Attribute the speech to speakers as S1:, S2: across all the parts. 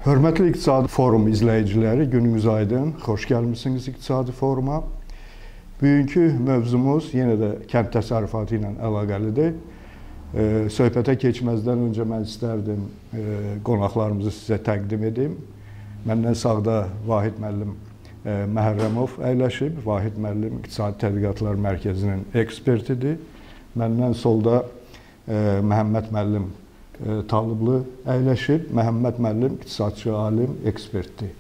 S1: Hörmətli İqtisadi Forum izləyiciləri, gününüz aydın. Xoş gəlmisiniz İqtisadi Foruma. Bugünkü mövzumuz yenə də kənd təsərrüfatı ilə əlaqəlidir. Söhbətə keçməzdən öncə mən istərdim qonaqlarımızı sizə təqdim edim. Məndən sağda Vahid müəllim Məhərrəmov əyləşib. Vahid müəllim İqtisadi Tədqiqatlar Mərkəzinin ekspertidir. Məndən solda Məhəmməd müəllim Talıblı əyləşib. Məhəmməd müəllim iqtisadçı, alim, ekspertdir.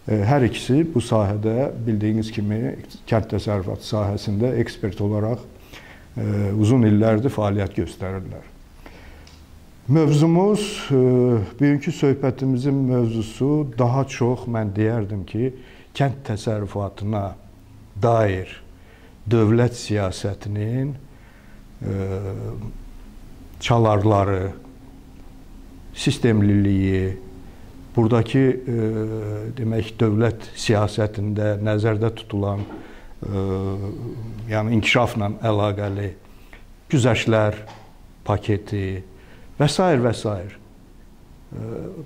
S1: Hər ikisi bu sahədə bildiyiniz kimi kənd təsərrüfatı sahəsində ekspert olaraq uzun illərdir fəaliyyət göstərirlər. Mövzumuz, bugünkü söhbətimizin mövzusu daha çox mən deyərdim ki, kənd təsərrüfatına dair dövlət siyasətinin çalarları, sistemliliyi, buradakı demək dövlət siyasətində nəzərdə tutulan yəni inkişafla əlaqəli güzəştlər paketi və sair və sair.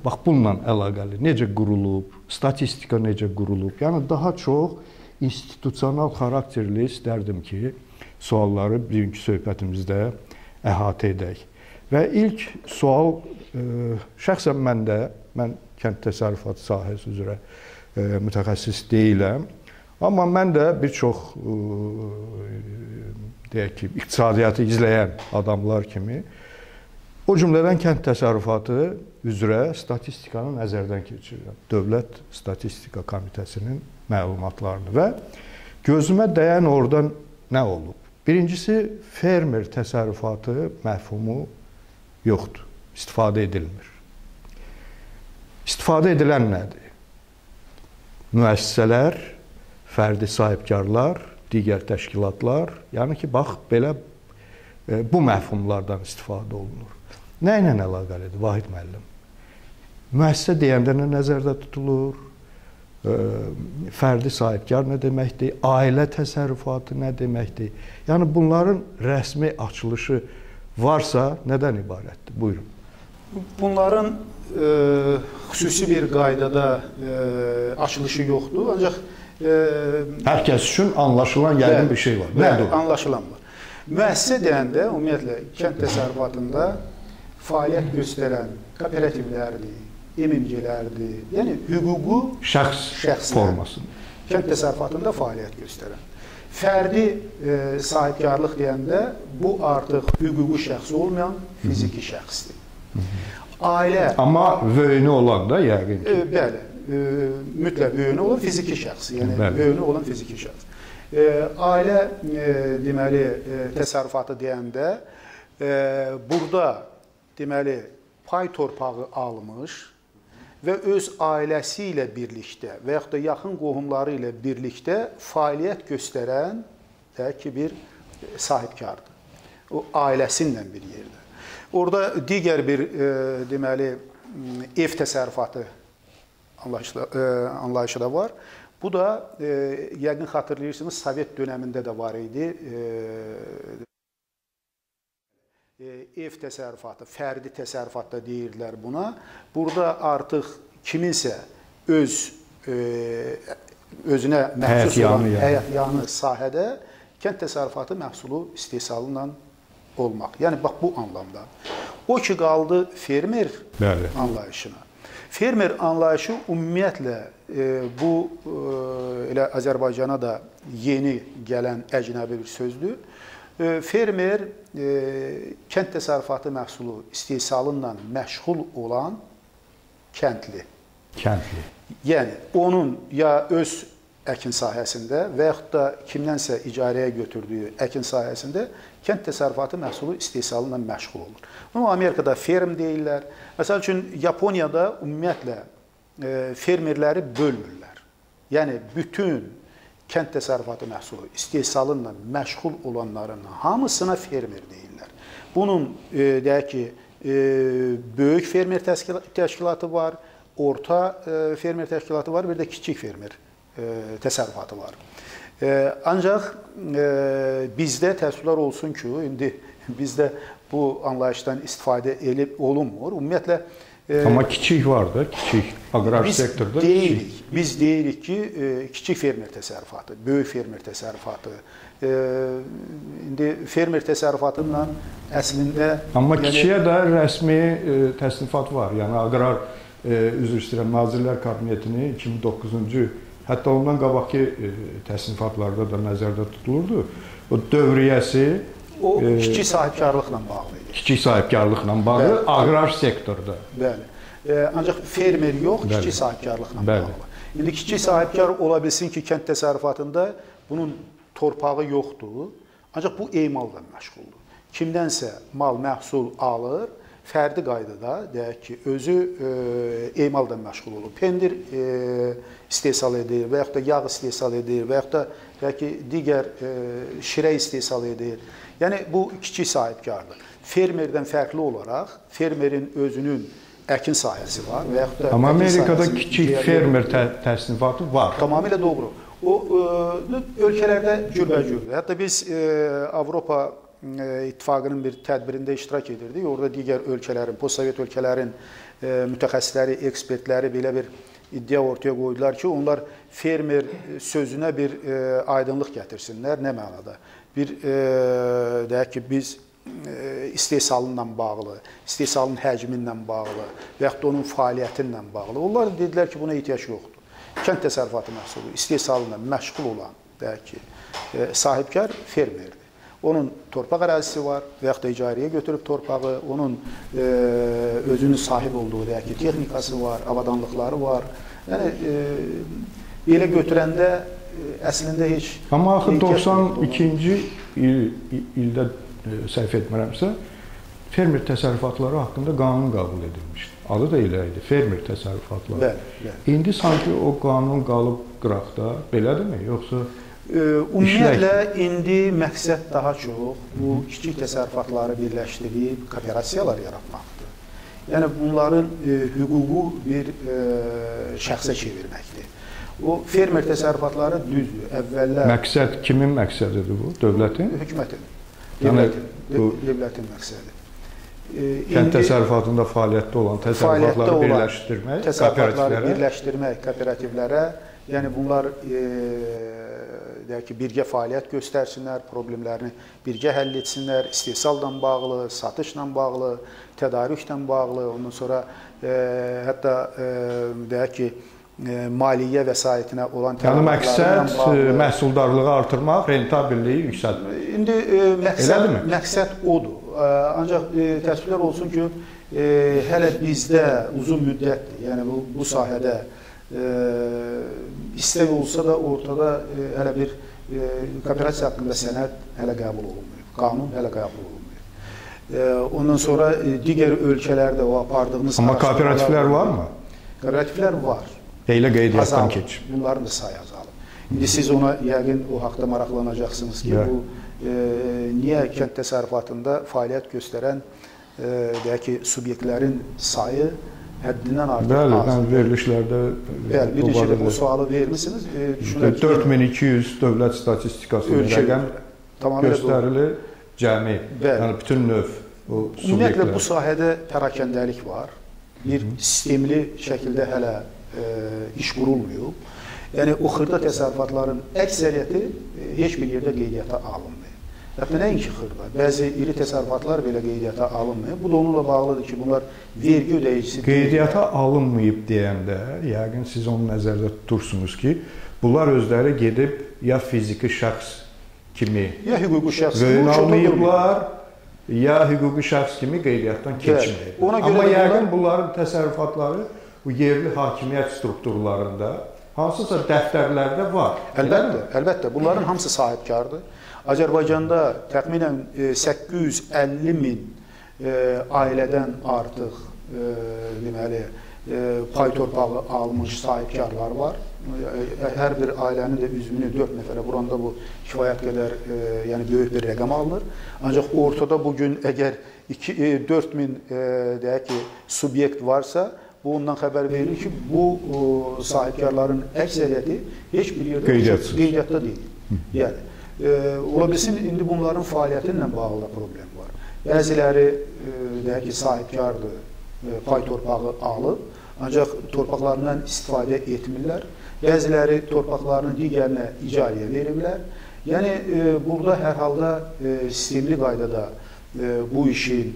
S1: Bax bununla əlaqəli necə qurulub, statistika necə qurulub. Yəni daha çox institusional xarakterli istərdim ki, sualları bugünkü söhbətimizdə əhatə edək. Və ilk sual şəxsən mən kənd təsərrüfatı sahəsi üzrə mütəxəssis deyiləm. Amma mən də bir çox deyək ki, iqtisadiyyatı izləyən adamlar kimi o cümlədən kənd təsərrüfatı üzrə statistikanı nəzərdən keçirirəm. Dövlət Statistika Komitəsinin məlumatlarını və gözümə dəyən oradan nə olub? Birincisi, fermer təsərrüfatı məfhumu yoxdur, istifadə edilmir. İstifadə edilən nədir? Müəssisələr, fərdi sahibkarlar, digər təşkilatlar, yəni ki, bax, belə bu məfhumlardan istifadə olunur. Nə ilə əlaqəlidir, Vahid müəllim? Müəssisə deyəndə nə nəzərdə tutulur? Fərdi sahibkar nə deməkdir? Ailə təsərrüfatı nə deməkdir? Yəni, bunların rəsmi açılışı varsa nədən ibarətdir? Buyurun.
S2: Bunların xüsusi bir qaydada açılışı yoxdur, ancaq
S1: hər kəs üçün anlaşılan yəqin bir şey var. Nədir o?
S2: Anlaşılan var. Müəssisə deyəndə, ümumiyyətlə, kənd təsərrüfatında fəaliyyət göstərən kooperativlərdir, MMG-lərdir, yəni hüququ
S1: şəxs formasında.
S2: Kənd təsərrüfatında fəaliyyət göstərən. Fərdi sahibkarlıq deyəndə bu artıq hüquqi şəxs olmayan fiziki şəxsdir. Ailə...
S1: Amma böyünü olan da yəqin ki.
S2: Bəli, mütləq böyünü olan fiziki şəxs, yəni böyünü olan fiziki şəxs. Ailə deməli təsərrüfatı deyəndə burada deməli pay torpağı almış və öz ailəsi ilə birlikdə və yaxud da yaxın qohumları ilə birlikdə fəaliyyət göstərən deyək ki, bir sahibkardır. O ailəsi ilə bir yerdə. Orada digər bir deməli ev təsərrüfatı anlayışı da var. Bu da yəqin xatırlayırsınız, Sovet dönəmində də var idi. Ev təsərrüfatı, fərdi təsərrüfat da deyirdilər buna. Burada artıq kiminsə özünə məxsus olan həyət yanı sahədə kənd təsərrüfatı məhsulu istehsalı ilə olmaq. Yəni, bax, bu anlamda. O ki, qaldı fermer anlayışına. Fermer anlayışı ümumiyyətlə bu elə Azərbaycana da yeni gələn əcnəbi bir sözdür. Fermer kənd təsərrüfatı məhsulu istehsalı ilə məşğul olan kəndli.
S1: Kəndli.
S2: Yəni, onun ya öz əkin sahəsində və yaxud da kimdənsə icarəyə götürdüyü əkin sahəsində kənd təsərrüfatı məhsulu istehsalı ilə məşğul olur. Bunu Amerikada ferm deyirlər. Məsəl üçün, Yaponiyada ümumiyyətlə fermerləri bölmürlər. Yəni, bütün kənd təsərrüfatı məhsulu istehsalı ilə məşğul olanların hamısına fermer deyirlər. Bunun, deyək ki, böyük fermer təşkilatı var, orta fermer təşkilatı var, bir də kiçik fermer təsərrüfatı var. Ancaq bizdə təəssüflər olsun ki, indi bizdə bu anlayışdan istifadə olunmur. Ümumiyyətlə,
S1: Amma kiçik var da, kiçik aqrar sektorda.
S2: Biz deyirik ki, kiçik fermer təsərrüfatı, böyük fermer təsərrüfatı. İndi fermer təsərrüfatı ilə əslində...
S1: Amma kiçiyə də rəsmi təsnifat var. Yəni aqrar, üzr istəyirəm, Nazirlər Kabinetinin 2009-cu, hətta ondan qabaqki təsnifatlarda da nəzərdə tutulurdu. O dövriyyəsi...
S2: O kiçik sahibkarlıqla bağlı idi.
S1: Kiçik sahibkarlıqla bağlı, bəli, aqrar sektorda.
S2: Bəli. Ancaq fermer yox, kiçik sahibkarlıqla bağlı. İndi kiçik sahibkar ola bilsin ki, kənd təsərrüfatında bunun torpağı yoxdur, ancaq bu emalla məşğuldur. Kimdənsə mal, məhsul alır, fərdi qaydada, deyək ki, özü emalla məşğul olur. Pendir istehsal edir və yaxud da yağ istehsal edir və yaxud da deyək ki, digər şirə istehsal edir. Yəni, bu kiçik sahibkardır. Fermerdən fərqli olaraq, fermerin özünün əkin sahəsi var və yaxud da...
S1: Amma Amerikada kiçik fermer təsnifatı var.
S2: Tamamilə doğru. O, ölkələrdə cürbəcürdür. Hətta biz Avropa İttifaqının bir tədbirində iştirak edirdik. Orada digər ölkələrin, postsovet ölkələrin mütəxəssisləri, ekspertləri belə bir iddia ortaya qoydular ki, onlar fermer sözünə bir aydınlıq gətirsinlər. Nə mənada? Bir, deyək ki, biz istehsalınla bağlı, istehsalın həcmi ilə bağlı və yaxud da onun fəaliyyəti ilə bağlı. Onlar dedilər ki, buna ehtiyac yoxdur. Kənd təsərrüfatı məhsulu istehsalına məşğul olan, deyək ki, sahibkar fermerdir. Onun torpaq ərazisi var və yaxud da icarəyə götürüb torpağı, onun özünün sahib olduğu, deyək ki, texnikası var, avadanlıqları var. Yəni, belə götürəndə əslində heç...
S1: Amma axı 92-ci ildə səhv etmirəmsə, fermer təsərrüfatları haqqında qanun qəbul edilmişdi. Adı da elə idi, fermer təsərrüfatları.
S2: Bəli, bəli.
S1: İndi sanki o qanun qalıb qıraqda, belədirmi? Yoxsa
S2: ümumiyyətlə, indi məqsəd daha çox bu kiçik təsərrüfatları birləşdirib kooperasiyalar yaratmaqdır. Yəni, bunların hüququ bir şəxsə çevirməkdir. O fermer təsərrüfatları düzdür, əvvəllər...
S1: Məqsəd kimin məqsədidir bu? Dövlətin?
S2: Hökumətin. Dövlətin məqsədi.
S1: Kənd təsərrüfatında fəaliyyətdə olan təsərrüfatları birləşdirmək,
S2: təsərrüfatları birləşdirmək kooperativlərə, yəni bunlar deyək ki, birgə fəaliyyət göstərsinlər, problemlərini birgə həll etsinlər, istehsalla bağlı, satışla bağlı, tədarüklə bağlı, ondan sonra hətta deyək ki, maliyyə vəsaitinə olan
S1: tələbatlarla bağlı. Yəni məqsəd məhsuldarlığı artırmaq, rentabelliyi yüksəltmək.
S2: İndi məqsəd odur. Ancaq təəssüflər olsun ki, hələ bizdə uzun müddətdir. Yəni bu sahədə istək olsa da ortada hələ bir kooperasiya haqqında sənəd hələ qəbul olunmuyor. Qanun hələ qəbul olunmuyor. Ondan sonra digər ölkələrdə o apardığımız...
S1: Amma kooperativlər varmı?
S2: Kooperativlər var.
S1: Elə qeydiyyatdan keçir.
S2: Bunların da sayı azalıb. İndi siz ona yəqin o haqda maraqlanacaqsınız ki, bu niyə kənd təsərrüfatında fəaliyyət göstərən deyək ki, subyektlərin sayı həddindən artıq
S1: azdır. Bəli, mən verilişlərdə...
S2: Bəli, bir neçə də bu sualı vermişsiniz.
S1: 4200 dövlət statistikasında rəqəm göstərilir cəmi, yəni bütün növ o subyektlər.
S2: Ümumiyyətlə, bu sahədə pərakəndəlik var. Bir sistemli şəkildə hələ iş qurulmayıb. Yəni, o xırda təsərrüfatların əksəriyyəti heç bir yerdə qeydiyyata alınmayıb. Hətta nəinki xırda, bəzi iri təsərrüfatlar belə qeydiyyata alınmayıb. Bu da onunla bağlıdır ki, bunlar vergi ödəyicisi...
S1: Qeydiyyata alınmayıb deyəndə, yəqin siz onu nəzərdə tutursunuz ki, bunlar özləri gedib ya fiziki şəxs kimi
S2: ya hüquqi şəxs
S1: kimi almayıblar, ya hüquqi şəxs kimi qeydiyyatdan keçməyib. Amma yəqin bunların təsərrüfatları bu yerli hakimiyyət strukturlarında hansısa dəftərlərdə var.
S2: Əlbəttə, əlbəttə. Bunların hamısı sahibkardır. Azərbaycanda təxminən 850 min ailədən artıq deməli, pay torpağı almış sahibkarlar var. Hər bir ailənin də üzvünü 4 nəfərə vuranda bu kifayət qədər yəni böyük bir rəqəm alınır. Ancaq ortada bugün əgər 4000 deyək ki, subyekt varsa, bu ondan xəbər verir ki, bu sahibkarların əksəriyyəti heç bir yerdə qeydiyyatda deyil. Yəni, ola bilsin, indi bunların fəaliyyəti ilə bağlı da problem var. Bəziləri, deyək ki, sahibkardır, pay torpağı alıb, ancaq torpaqlarından istifadə etmirlər. Bəziləri torpaqlarını digərinə icarəyə veriblər. Yəni, burada hər halda sistemli qaydada bu işin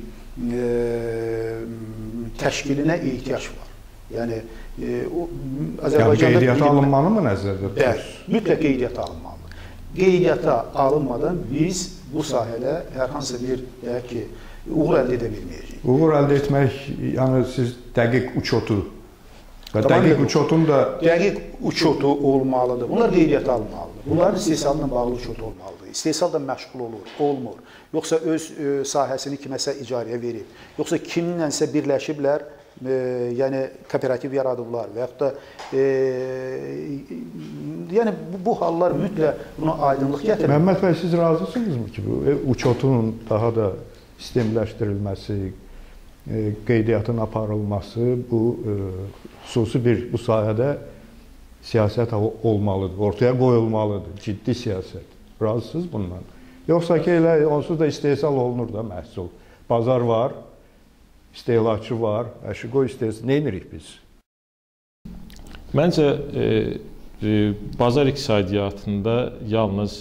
S2: təşkilinə ehtiyac var. Yəni, Azərbaycanda...
S1: Yəni, qeydiyyata alınmalı mı nəzərdə tutursunuz?
S2: Bəli, mütləq qeydiyyata alınmalıdır. Qeydiyyata alınmadan biz bu sahədə hər hansı bir, deyək ki, uğur əldə edə bilməyəcəyik.
S1: Uğur əldə etmək, yəni siz dəqiq uçotu və dəqiq uçotun da...
S2: Dəqiq uçotu olmalıdır. Bunlar qeydiyyata alınmalıdır. Bunların istehsalına bağlı uçotu olmalıdır. İstehsal da məşğul olur, olmur. Yoxsa öz sahəsini kiməsə icarəyə verib, yoxsa kiminlənsə birləşiblər, yəni kooperativ yaradıblar və yaxud da yəni bu hallar mütləq buna aydınlıq gətirir.
S1: Məmməd bəy, siz razısınızmı ki, bu uçotun daha da sistemləşdirilməsi, qeydiyyatın aparılması bu xüsusi bir bu sahədə siyasət olmalıdır, ortaya qoyulmalıdır, ciddi siyasət. Razısınız bundan? Yoxsa ki, elə onsuz da istehsal olunur da məhsul. Bazar var, istehlakçı var, əşi qoy istehsal. Nə edirik biz?
S3: Məncə, bazar iqtisadiyyatında yalnız,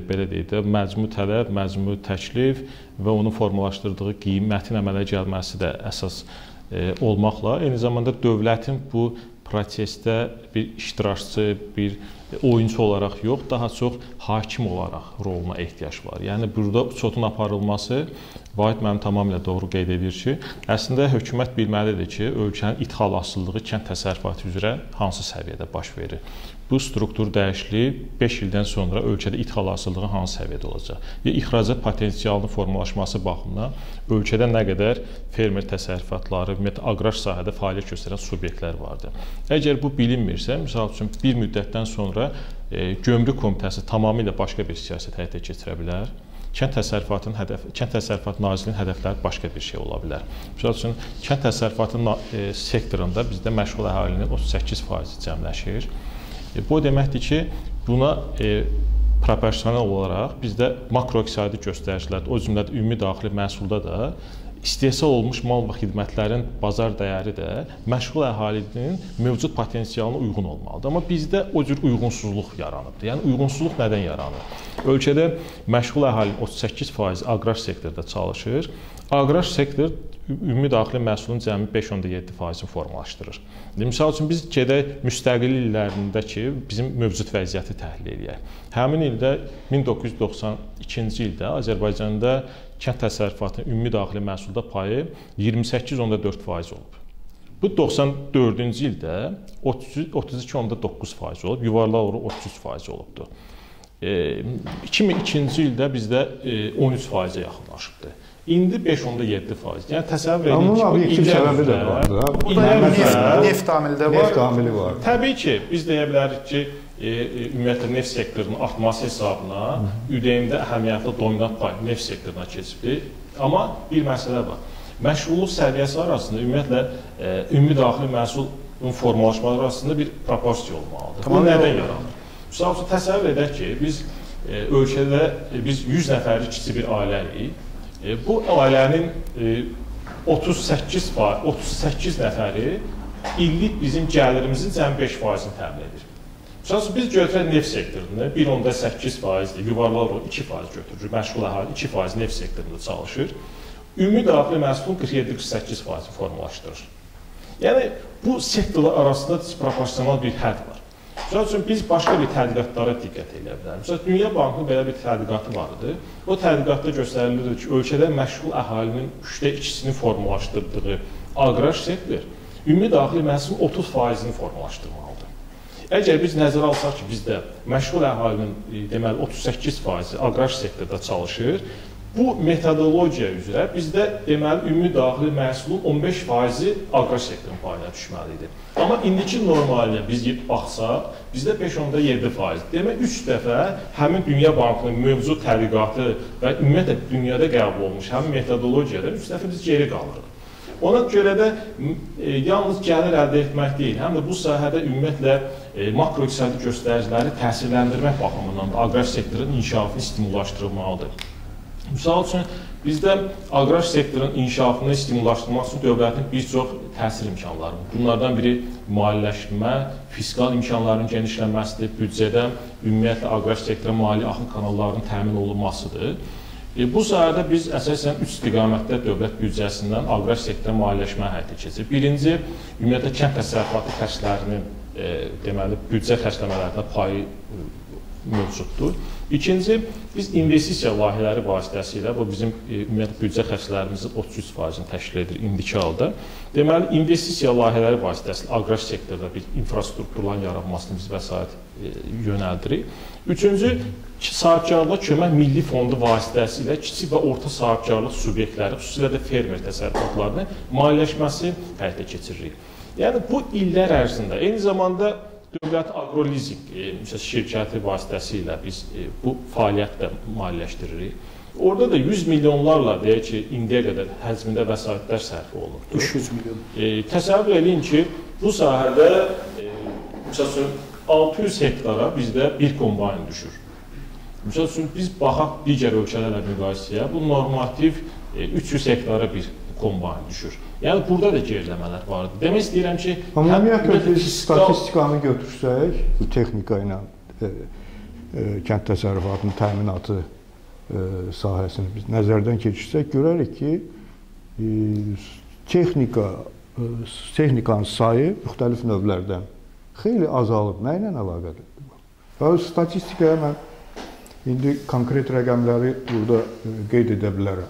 S3: belə deyək də, məcmu tələb, məcmu təklif və onun formalaşdırdığı qiymətin əmələ gəlməsi də əsas olmaqla, eyni zamanda dövlətin bu prosesdə bir iştirakçı, bir oyunçu olaraq yox, daha çox hakim olaraq roluna ehtiyac var. Yəni, burada uçotun aparılması, Vahid müəllim tamamilə doğru qeyd edir ki, əslində hökumət bilməlidir ki, ölkənin ithal asılılığı kənd təsərrüfatı üzrə hansı səviyyədə baş verir. Bu struktur dəyişikliyi 5 ildən sonra ölkədə ithal asılılığı hansı səviyyədə olacaq? Ya ixracat potensialının formalaşması baxımından ölkədə nə qədər fermer təsərrüfatları, ümumiyyətlə aqrar sahədə fəaliyyət göstərən subyektlər vardır. Əgər bu bilinmirsə, misal üçün bir müddətdən sonra Gömrük Komitəsi tamamilə başqa bir siyasət həyata keçirə bilər. Kənd Təsərrüfatı Nazirliyinin hədəfləri başqa bir şey ola bilər. Misal üçün, kənd təsərrüfatı sektorunda bizdə məşğul əhalinin 38% cəmləşir. Bu deməkdir ki, buna proporsional olaraq bizdə makroiqtisadi göstəricilərdə, o cümlədə ümumi daxili məhsulda da istehsal olmuş mal və xidmətlərin bazar dəyəri də məşğul əhalinin mövcud potensialına uyğun olmalıdır. Amma bizdə o cür uyğunsuzluq yaranıbdır. Yəni, uyğunsuzluq nədən yaranır? Ölkədə məşğul əhalinin 38% aqrar sektorda çalışır. Aqrar sektor ümumi daxili məhsulun cəmi 5,7%-ni formalaşdırır. Misal üçün, biz gedək müstəqil illərində ki, bizim mövcud vəziyyəti təhlil eləyək. Həmin ildə, 1992-ci ildə Azərbaycanda kənd təsərrüfatının ümumi daxili məhsulda payı 28,4% olub. Bu 94-cü ildə 32,9% olub, yuvarlaq olaraq 33% olubdur. 2002-ci ildə bizdə 13%-ə yaxınlaşıbdır. İndi 5,7%. Yəni təsəvvür edin ki,
S1: bu illər səbəbi də vardır.
S2: Neft amili də var.
S1: Neft amili var.
S3: Təbii ki, biz deyə bilərik ki, ümumiyyətlə neft sektorunun artması hesabına ÜDM-də əhəmiyyətli dominant pay neft sektoruna keçibdir. Amma bir məsələ var. Məşğulluq səviyyəsi arasında ümumiyyətlə ümumi daxili məhsulun formalaşmaları arasında bir proporsiya olmalıdır. Bu nədən yaranır? Misal üçün, təsəvvür edək ki, biz ölkədə biz 100 nəfərlik kiçik bir ailəyik. Bu ailənin 38 nəfəri illik bizim gəlirimizin cəmi 5%-ni təmin edir. Misal üçün, biz götürək neft sektorunda 1,8%-dir, yuvarlaq olaraq 2% götürür, məşğul əhali 2% neft sektorunda çalışır. Ümumi daxili məhsulun 47-48%-ni formalaşdırır. Yəni, bu sektorlar arasında disproporsional bir hədd var. Misal üçün, biz başqa bir tədqiqatlara diqqət edə bilərik. Məsələn, Dünya Bankının belə bir tədqiqatı var idi. O tədqiqatda göstərilirdi ki, ölkədə məşğul əhalinin 2/3-sini formalaşdırdığı aqrar sektor ümumi daxili məhsulun 30%-ni formalaşdırmalıdır. Əgər biz nəzərə alsaq ki, bizdə məşğul əhalinin deməli 38% aqrar sektorda çalışır, bu metodologiya üzrə bizdə deməli ümumi daxili məhsulun 15% aqrar sektorun payına düşməli idi. Amma indiki normalinə biz baxsaq, bizdə 5,7%. Demək, 3 dəfə həmin Dünya Bankının mövcud tədqiqatı və ümumiyyətlə dünyada qəbul olunmuş həmin metodologiyada 3 dəfə biz geri qalırıq. Ona görə də yalnız gəlir əldə etmək deyil, həm də bu sahədə ümumiyyətlə makroiqtisadi göstəriciləri təsirləndirmək baxımından da aqrar sektorun inkişafını stimullaşdırılmalıdır. Misal üçün, Bizdə aqrar sektorun inkişafını stimullaşdırmaq üçün dövlətin bir çox təsir imkanları var. Bunlardan biri maliyyələşmə, fiskal imkanların genişlənməsidir, büdcədə ümumiyyətlə aqrar sektora maliyyə axın kanallarının təmin olunmasıdır. Bu sahədə biz əsasən 3 istiqamətdə dövlət büdcəsindən aqrar sektora maliyyələşmə həyata keçirik. Birinci, ümumiyyətlə kənd təsərrüfatı xərclərinin deməli büdcə xərcləmələrində payı mövcuddur. İkinci, biz investisiya layihələri vasitəsilə, bu bizim ümumiyyətlə büdcə xərclərimizin 33%-ni təşkil edir indiki halda. Deməli, investisiya layihələri vasitəsilə aqrar sektorda bir infrastrukturların yaranmasını biz vəsait yönəldirik. Üçüncü, sahibkarlığa kömək milli fondu vasitəsilə kiçik və orta sahibkarlıq subyektləri, xüsusilə də fermer təsərrüfatlarının maliyyələşməsi həyata keçiririk. Yəni, bu illər ərzində eyni zamanda dövlət aqrolizing şirkəti vasitəsilə biz bu fəaliyyəti də maliyyələşdiririk. Orada da 100 milyonlarla, deyək ki, indiyə qədər həcmində vəsaitlər sərf olunur.
S2: 300 milyon.
S3: Təsəvvür eləyin ki, bu sahədə misal üçün 600 hektara bizdə bir kombayn düşür. Misal üçün, biz baxaq digər ölkələrlə müqayisəyə, bu normativ 300 hektara bir kombayn düşür. Yəni, burada da geriləmələr vardır. Demək istəyirəm ki...
S1: Amma ümumiyyətlə, biz statistikanı götürsək, bu texnika ilə kənd təsərrüfatının təminatı sahəsini biz nəzərdən keçirsək, görərik ki, texnikanın sayı müxtəlif növlərdən xeyli azalıb. Nə ilə əlaqəlidir bu? Statistikaya mən indi konkret rəqəmləri burada qeyd edə bilərəm.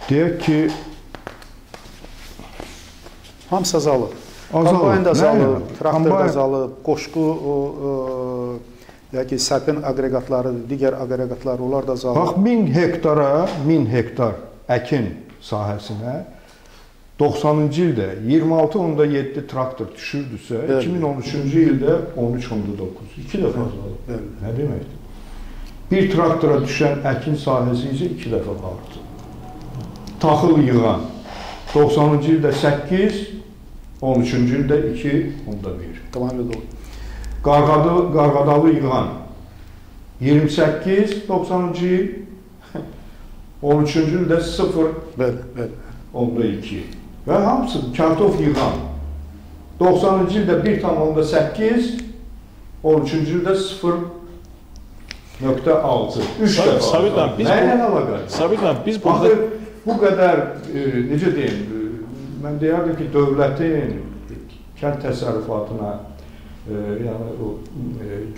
S1: Deyək ki...
S2: Hamısı azalıb. Kombayn da azalıb, traktor da azalıb, qoşqu, deyək ki, sərpin aqreqatları, digər aqreqatları, onlar da azalıb.
S1: Bax, 1000 hektara, 1000 hektar əkin sahəsinə 90-cı ildə 26,7 traktor düşürdüsə, 2013-cü ildə 13,9. 2 dəfə azalıb. Nə deməkdir? Bir traktora düşən əkin sahəsi isə 2 dəfə artır. Taxıl yığan 90-cı ildə 8, 13-cü ildə 2,1.
S2: Tamamilə doğru.
S1: Qarğadalı yığan 28, 90-cı il, 13-cü ildə 0,2. Və hamısı kartof yığan 90-cı ildə 1,8, 13-cü ildə 0,6. 3 dəfə. Nə ilə əlaqəli?
S3: Sabit müəllim, biz burada...
S1: Bu qədər, necə deyim, mən deyərdim ki, dövlətin kənd təsərrüfatına yəni, o,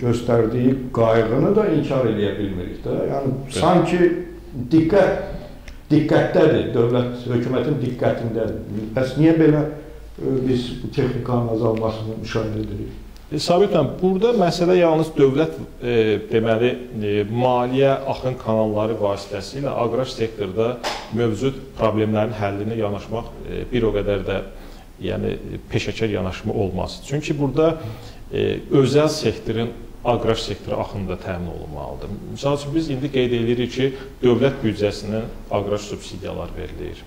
S1: göstərdiyi qayğını da inkar eləyə bilmirik də. Yəni, sanki diqqətdədir, dövlət, hökumətin diqqətindədir. Bəs niyə belə biz bu texnikanın azalmasını müşahidə edirik?
S3: Sabit müəllim, burada məsələ yalnız dövlət deməli, maliyyə axın kanalları vasitəsilə aqrar sektorda mövcud problemlərin həllinə yanaşmaq bir o qədər də yəni, peşəkar yanaşma olmaz. Çünki burada özəl sektorun aqrar sektora axını da təmin olunmalıdır. Misal üçün, biz indi qeyd edirik ki, dövlət büdcəsindən aqrar subsidiyalar verilir.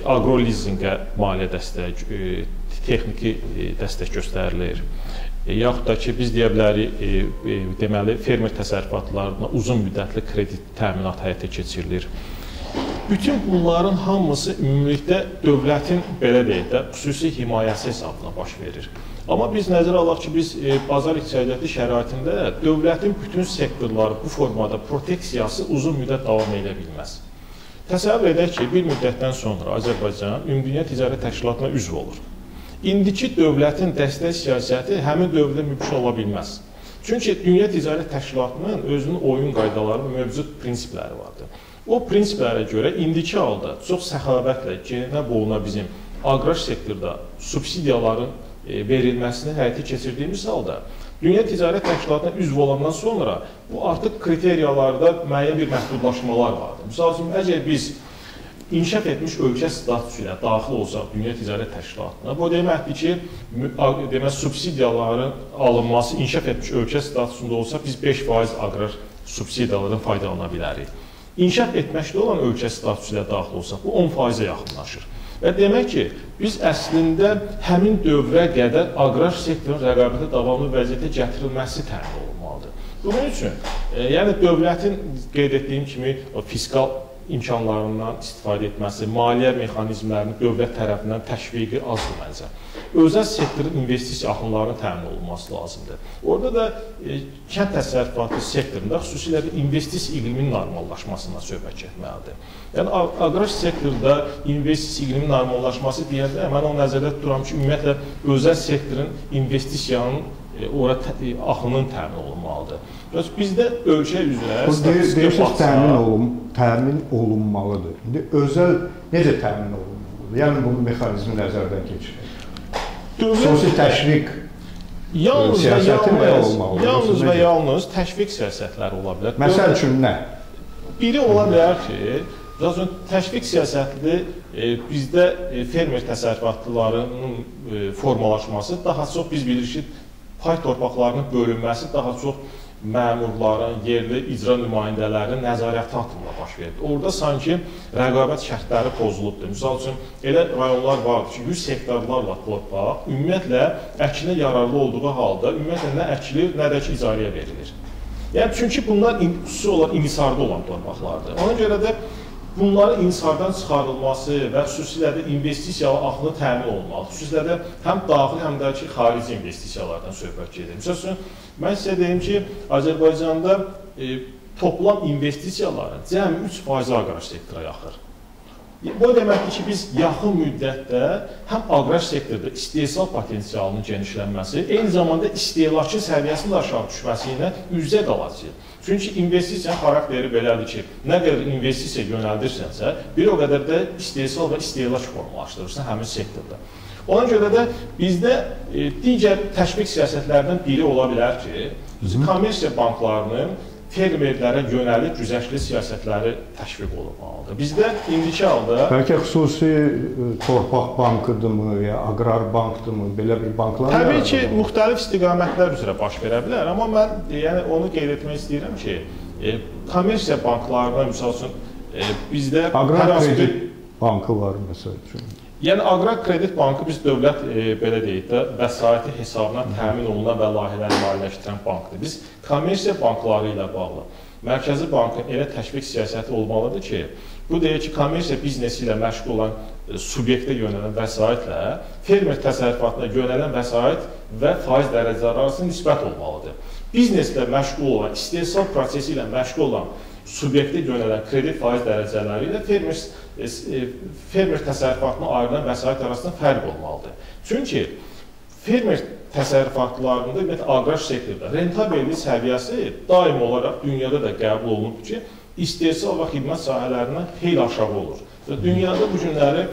S3: Aqrolizinqə maliyyə dəstəyi, texniki dəstək göstərilir. Yaxud da ki, biz deyə bilərik, deməli, fermer təsərrüfatlarına uzun müddətli kredit təminatı həyata keçirilir. Bütün bunların hamısı ümumilikdə dövlətin, belə deyək də, xüsusi himayəsi hesabına baş verir. Amma biz nəzərə alaq ki, biz bazar iqtisadiyyatı şəraitində dövlətin bütün sektorları bu formada proteksiyası uzun müddət davam edə bilməz. Təsəvvür edək ki, bir müddətdən sonra Azərbaycan Ümumdünya Ticarət Təşkilatına üzv olur. İndiki dövlətin dəstək siyasəti həmin dövrdə mümkün ola bilməz. Çünki Dünya Ticarət Təşkilatının özünün oyun qaydaları və mövcud prinsipləri vardır. O prinsiplərə görə indiki halda çox səxavətlə, geninə boğuna bizim aqrar sektorda subsidiyaların verilməsini həyata keçirdiyimiz halda Dünya Ticarət Təşkilatına üzv olandan sonra bu artıq kriteriyalarda müəyyən bir məhdudlaşmalar vardır. Misal üçün, əgər biz inkişaf etmiş ölkə statusu ilə daxil olsaq Dünya Ticarət Təşkilatına, bu deməkdir ki, demək, subsidiyaların alınması inkişaf etmiş ölkə statusunda olsa biz 5% aqrar subsidiyalardan faydalana bilərik. İnkişaf etməkdə olan ölkə statusu ilə daxil olsaq, bu 10%-ə yaxınlaşır. Və demək ki, biz əslində həmin dövrə qədər aqrar sektorun rəqabətə davamlı vəziyyətə gətirilməsi təmin olunmalıdır. Bunun üçün, yəni dövlətin qeyd etdiyim kimi o fiskal imkanlarından istifadə etməsi, maliyyə mexanizmlərinin dövlət tərəfindən təşviqi azdır məncə. Özəl sektorun investisiya axınlarının təmin olunması lazımdır. Orada da kənd təsərrüfatı sektorunda xüsusilə də investisiya iqliminin normallaşmasından söhbət getməlidir. Yəni aqrar sektorda investisiya iqliminin normallaşması deyəndə mən onu nəzərdə tuturam ki, ümumiyyətlə özəl sektorun investisiyanın ora axının təmin olunmalıdır. Bəs bizdə ölkə üzrə
S1: statistikə təmin olunmalıdır. İndi özəl necə təmin olunmalıdır? Yəni bu mexanizmi nəzərdən keçirək. Xüsusi təşviq siyasəti nə olmalıdır?
S3: Yalnız və yalnız təşviq siyasətləri ola bilər.
S1: Məsəl üçün nə?
S3: Biri ola bilər ki, təşviq siyasətli bizdə fermer təsərrüfatlarının formalaşması daha çox biz bilirik ki, pay torpaqlarının bölünməsi daha çox məmurların, yerli icra nümayəndələrinin nəzarəti altında baş verir. Orada sanki rəqabət şərtləri pozulubdur. Misal üçün, elə rayonlar vardır ki, 100 hektarlarla torpaq ümumiyyətlə əkinə yararlı olduğu halda ümumiyyətlə nə əkilir, nə də ki, icarəyə verilir. Yəni, çünki bunlar xüsusi olaraq inhisarda olan torpaqlardır. Ona görə də bunların inhisardan çıxarılması və xüsusilə də investisiyalı axını təmin olunmalı. Xüsusilə də həm daxili, həm də ki, xarici investisiyalardan söhbət gedir. Məsəl üçün, mən sizə deyim ki, Azərbaycanda toplam investisiyaların cəmi 3% aqrar sektora yaxır. Bu deməkdir ki, biz yaxın müddətdə həm aqrar sektorda istehsal potensialının genişlənməsi, eyni zamanda istehlakçı səviyyəsinin də aşağı düşməsi ilə üz-üzə qalacağıq. Çünki investisiyanın xarakteri belədir ki, nə qədər investisiya yönəldirsənsə, bir o qədər də istehsal və istehlak formalaşdırırsan həmin sektorda. Ona görə də bizdə digər təşviq siyasətlərdən biri ola bilər ki, kommersiya banklarının fermerlərə yönəlik güzəştli siyasətləri təşviq olunmalıdır. Bizdə indiki halda...
S1: Bəlkə xüsusi torpaq bankıdırmı, ya aqrar bankdırmı, belə bir banklar...
S3: Təbii ki, müxtəlif istiqamətlər üzrə baş verə bilər, amma mən yəni, onu qeyd etmək istəyirəm ki, kommersiya banklarına, misal üçün, bizdə...
S1: Aqrar kredit bankı var, məsəl üçün.
S3: Yəni, Aqrar Kredit Bankı biz dövlət, belə deyək də, vəsaiti hesabına təmin olunan və layihələri maliyyələşdirən bankdır. Biz kommersiya bankları ilə bağlı Mərkəzi Bankın elə təşviq siyasəti olmalıdır ki, bu deyir ki, kommersiya biznesi ilə məşğul olan subyektə yönələn vəsaitlə fermer təsərrüfatına yönələn vəsait və faiz dərəcələri arasında nisbət olmalıdır. Bizneslə məşğul olan, istehsal prosesi ilə məşğul olan subyektə yönələn kredit faiz dərəcələri ilə fermer təsərrüfatına ayrılan vəsait arasında fərq olmalıdır. Çünki fermer təsərrüfatlarında, ümumiyyətlə, aqrar sektorda rentabellik səviyyəsi daim olaraq dünyada da qəbul olunub ki, istehsal və xidmət sahələrindən xeyli aşağı olur. Dünyada bu günləri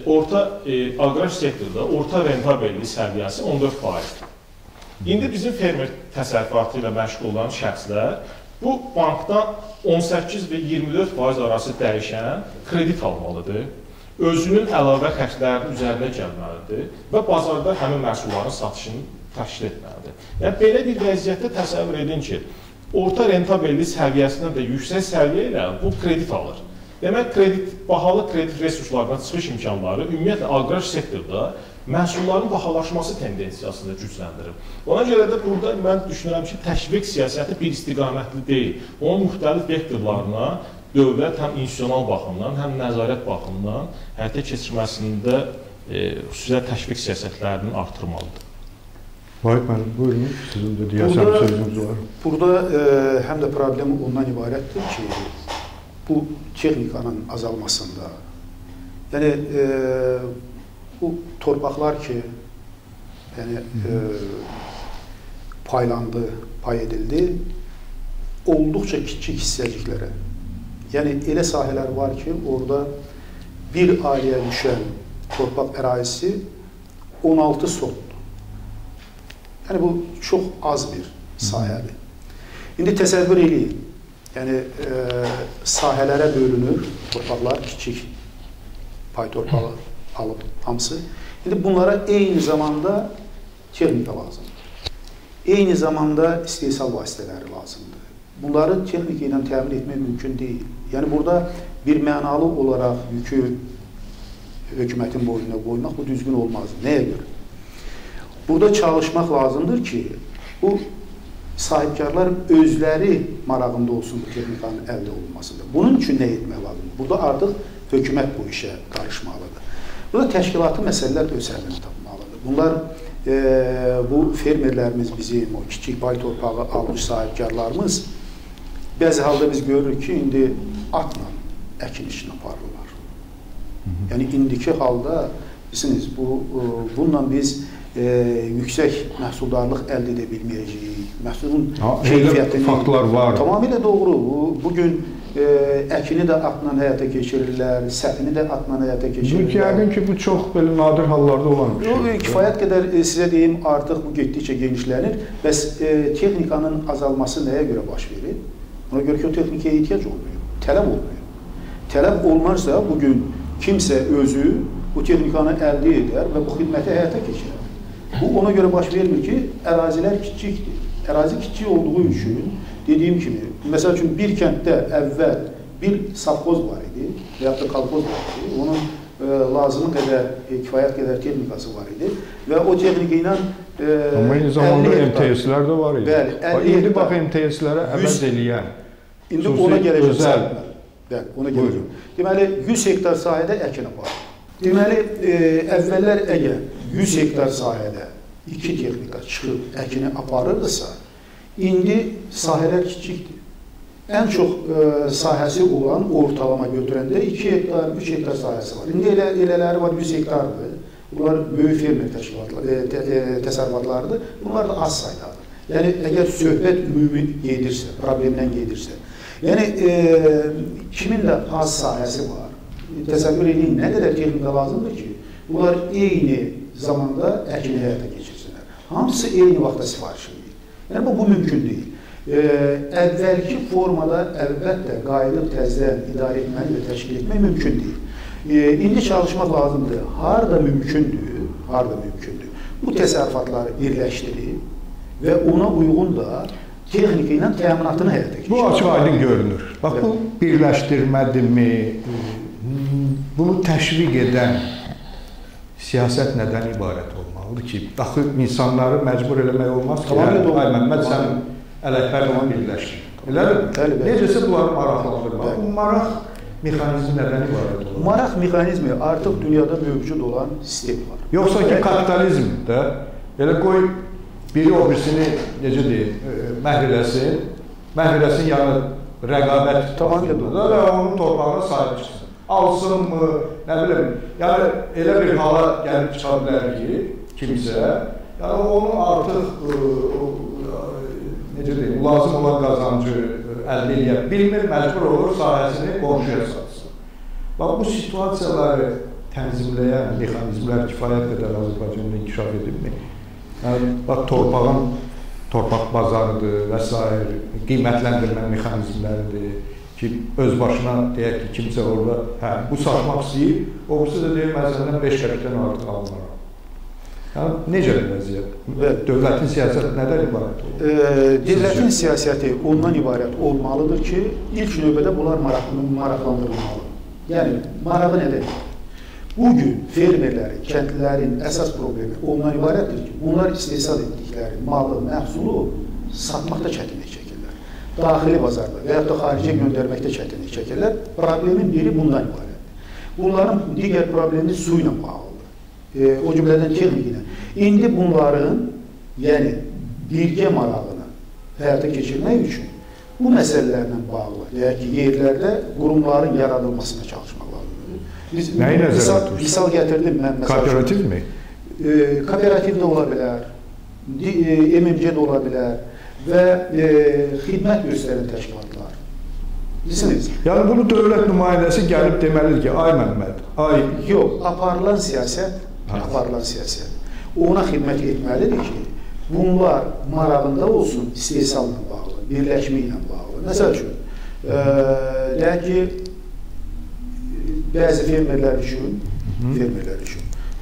S3: orta aqrar sektorda orta rentabellik səviyyəsi 14%-dir. İndi bizim fermer təsərrüfatı ilə məşğul olan şəxslər bu bankdan 18 və 24% arası dəyişən kredit almalıdır, özünün əlavə xərclərinin üzərinə gəlməlidir və bazarda həmin məhsulların satışını təşkil etməlidir. Yəni, belə bir vəziyyətdə təsəvvür edin ki, orta rentabellik səviyyəsindən də yüksək səviyyə ilə bu kredit alır. Demək, bahalı kredit resurslarından çıxış imkanları ümumiyyətlə aqrar sektorda məhsulların bahalaşması tendensiyasını gücləndirir. Ona görə də burada mən düşünürəm ki, təşviq siyasəti bir istiqamətli deyil. Onun müxtəlif vektorlarına dövlət həm institusional baxımdan, həm nəzarət baxımından həyata keçirməsində xüsusilə təşviq siyasətlərinin artırmalıdır.
S1: Vahid müəllim, buyurun, sizin də deyəsən sözünüz var.
S2: Burada həm də problem ondan ibarətdir ki, bu texnikanın azalmasında, yəni bu torpaqlar ki, yəni paylandı, pay edildi, olduqca kiçik hissəciklərə. Yəni elə sahələr var ki, orada bir ailəyə düşən torpaq ərazisi 16 sotdur. Yəni bu çox az bir sahədir. İndi təsəvvür eləyin. Yəni sahələrə bölünür torpaqlar, kiçik pay torpağı alıb hamısı. İndi bunlara eyni zamanda texnika lazımdır. Eyni zamanda istehsal vasitələri lazımdır. Bunları texnika ilə təmin etmək mümkün deyil. Yəni burada bir mənalı olaraq yükü hökumətin boynuna qoymaq bu düzgün olmaz. Nəyə görə? Burada çalışmaq lazımdır ki, bu Sahibkarlar özləri marağında olsun bu texnikanın əldə olunmasında. Bunun üçün nə etmək lazımdır? Burada artıq hökumət bu işə qarışmalıdır. Burada təşkilatı məsələlər də öz həllini tapmalıdır. Bunlar bu fermerlərimiz, bizim o kiçik pay torpağı almış sahibkarlarımız, bəzi halda biz görürük ki, indi atla əkin işini aparırlar. Yəni indiki halda bilirsiniz, bununla biz yüksək məhsuldarlıq əldə edə bilməyəcəyik. Məhsulun keyfiyyətini...
S1: Faktlar var.
S2: Tamamilə doğru. Bugün əkini də atla həyata keçirirlər, səpini də atla həyata keçirirlər.
S1: Yəqin ki, bu çox belə nadir hallarda olan bir şey.
S2: Kifayət qədər sizə deyim, artıq bu getdikcə genişlənir. Bəs texnikanın azalması nəyə görə baş verir? Ona görə ki, o texnikaya ehtiyac olmuyor, tələb olmuyor. Tələb olmazsa bugün kimsə özü bu texnikanı əldə edər və bu xidməti həyata keçirər. Bu ona görə baş vermir ki, ərazilər kiçikdir. Ərazi kiçik olduğu üçün, dediyim kimi, məsəl üçün bir kənddə əvvəl bir safxoz var idi və yaxud da kolxoz var idi. Onun lazımı qədər, kifayət qədər texnikası var idi və o texnika ilə
S1: amma eyni zamanda MTS-lər də var idi.
S2: Bəli, 50
S1: İndi bax MTS-lərə əvəz eləyən.
S2: İndi ona gələcəm. Bəli, ona gələcəm. Deməli, 100 hektar sahədə əkin aparır. Deməli, əvvəllər əgər 100 hektar sahədə 2 texnika çıxıb əkini aparırdısa, indi sahələr kiçikdir. Ən çox sahəsi olan ortalama götürəndə 2 hektar, 3 hektar sahəsi var. İndi elələri var 100 hektardır. Bunlar böyük fermer təsərrüfatlarıdır. Bunlar da az saydadır. Yəni, əgər söhbət ümumi gedirsə, problemdən gedirsə, yəni kimin də az sahəsi var, təsəvvür edin, nə qədər texnika lazımdır ki, bunlar eyni zamanda əkini həyata keçirsinlər. Hamısı eyni vaxtda sifariş edir. Yəni, bu mümkün deyil. Əvvəlki formada əlbəttə qayıdıb təzədən idarə etməli və təşkil etmək mümkün deyil. İndi çalışmaq lazımdır. Harda mümkündür, harda mümkündür. Bu təsərrüfatları birləşdirib və ona uyğun da texnika ilə təminatını həyata keçirir.
S1: Bu açıq-aydın görünür. Bax, bu birləşdirmədirmi, bunu təşviq edən siyasət nədən ibarət olmalıdır ki, axı insanları məcbur eləmək olmaz ki, ay Məmməd, sən Ələkbərlə birləşdir. Elədir? Necəsə bunları maraqlandırmaq. Bu maraq mexanizmi nədən ibarət olur?
S2: Maraq mexanizmi artıq dünyada mövcud olan sistem var.
S1: Yoxsa ki, kapitalizm də elə qoy biri o birisini, necə deyim, məhv eləsin, məhv eləsin, yəni rəqabət
S2: tamamilə
S1: doğru və onun torpağına sahib çıxsın. Alsınmı, nə bilim, yəni elə bir hala gəlib çıxa bilər ki, kimsə, yəni onu artıq, necə deyim, lazım olan qazancı əldə eləyə bilmir, məcbur olur sahəsini qonşuya satsın. Bax, bu situasiyaları tənzimləyən mexanizmlər kifayət qədər Azərbaycanda inkişaf edibmi? Yəni, bax, torpağın, torpaq bazarıdır və s. qiymətləndirmə mexanizmləridir ki, öz başına deyək ki, kimsə orada, hə, bu satmaq istəyir, o birisi də deyir, mən səndən 5 qəpikdən artıq almaram. Yəni, necədir vəziyyət? Dövlətin siyasəti nədən ibarət olur?
S2: Dövlətin siyasəti ondan ibarət olmalıdır ki, ilk növbədə bunlar maraqlandırılmalı. Yəni, marağı nədən? Bugün fermerlərin, kəndlilərin əsas problemi ondan ibarətdir ki, bunlar istehsal etdikləri malı, məhsulu satmaqda çətinlik çəkirlər. Daxili bazarda və yaxud da xaricə göndərməkdə çətinlik çəkirlər. Problemin biri bundan ibarətdir. Bunların digər problemi su ilə bağlıdır. O cümlədən texnik ilə. İndi bunların, yəni birgə marağını həyata keçirmək üçün bu məsələlərlə bağlı, deyək ki, yerlərdə qurumların yaradılmasına çalışmaq lazımdır. Biz
S1: nəyi nəzərdə tutursunuz?
S2: Misal gətirdim mən.
S1: Kooperativmi?
S2: Kooperativ də ola bilər, MMC də ola bilər və xidmət göstərən təşkilatlar. Bilirsiniz?
S1: Yəni bunu dövlət nümayəndəsi gəlib deməlidir ki, ay Məmməd, ay...
S2: Yox, aparılan siyasət, ona xidmət etməlidir ki, bunlar marağında olsun istehsalla bağlı, birləşmə ilə bağlı. Məsəl üçün, deyək ki, bəzi fermerlər üçün,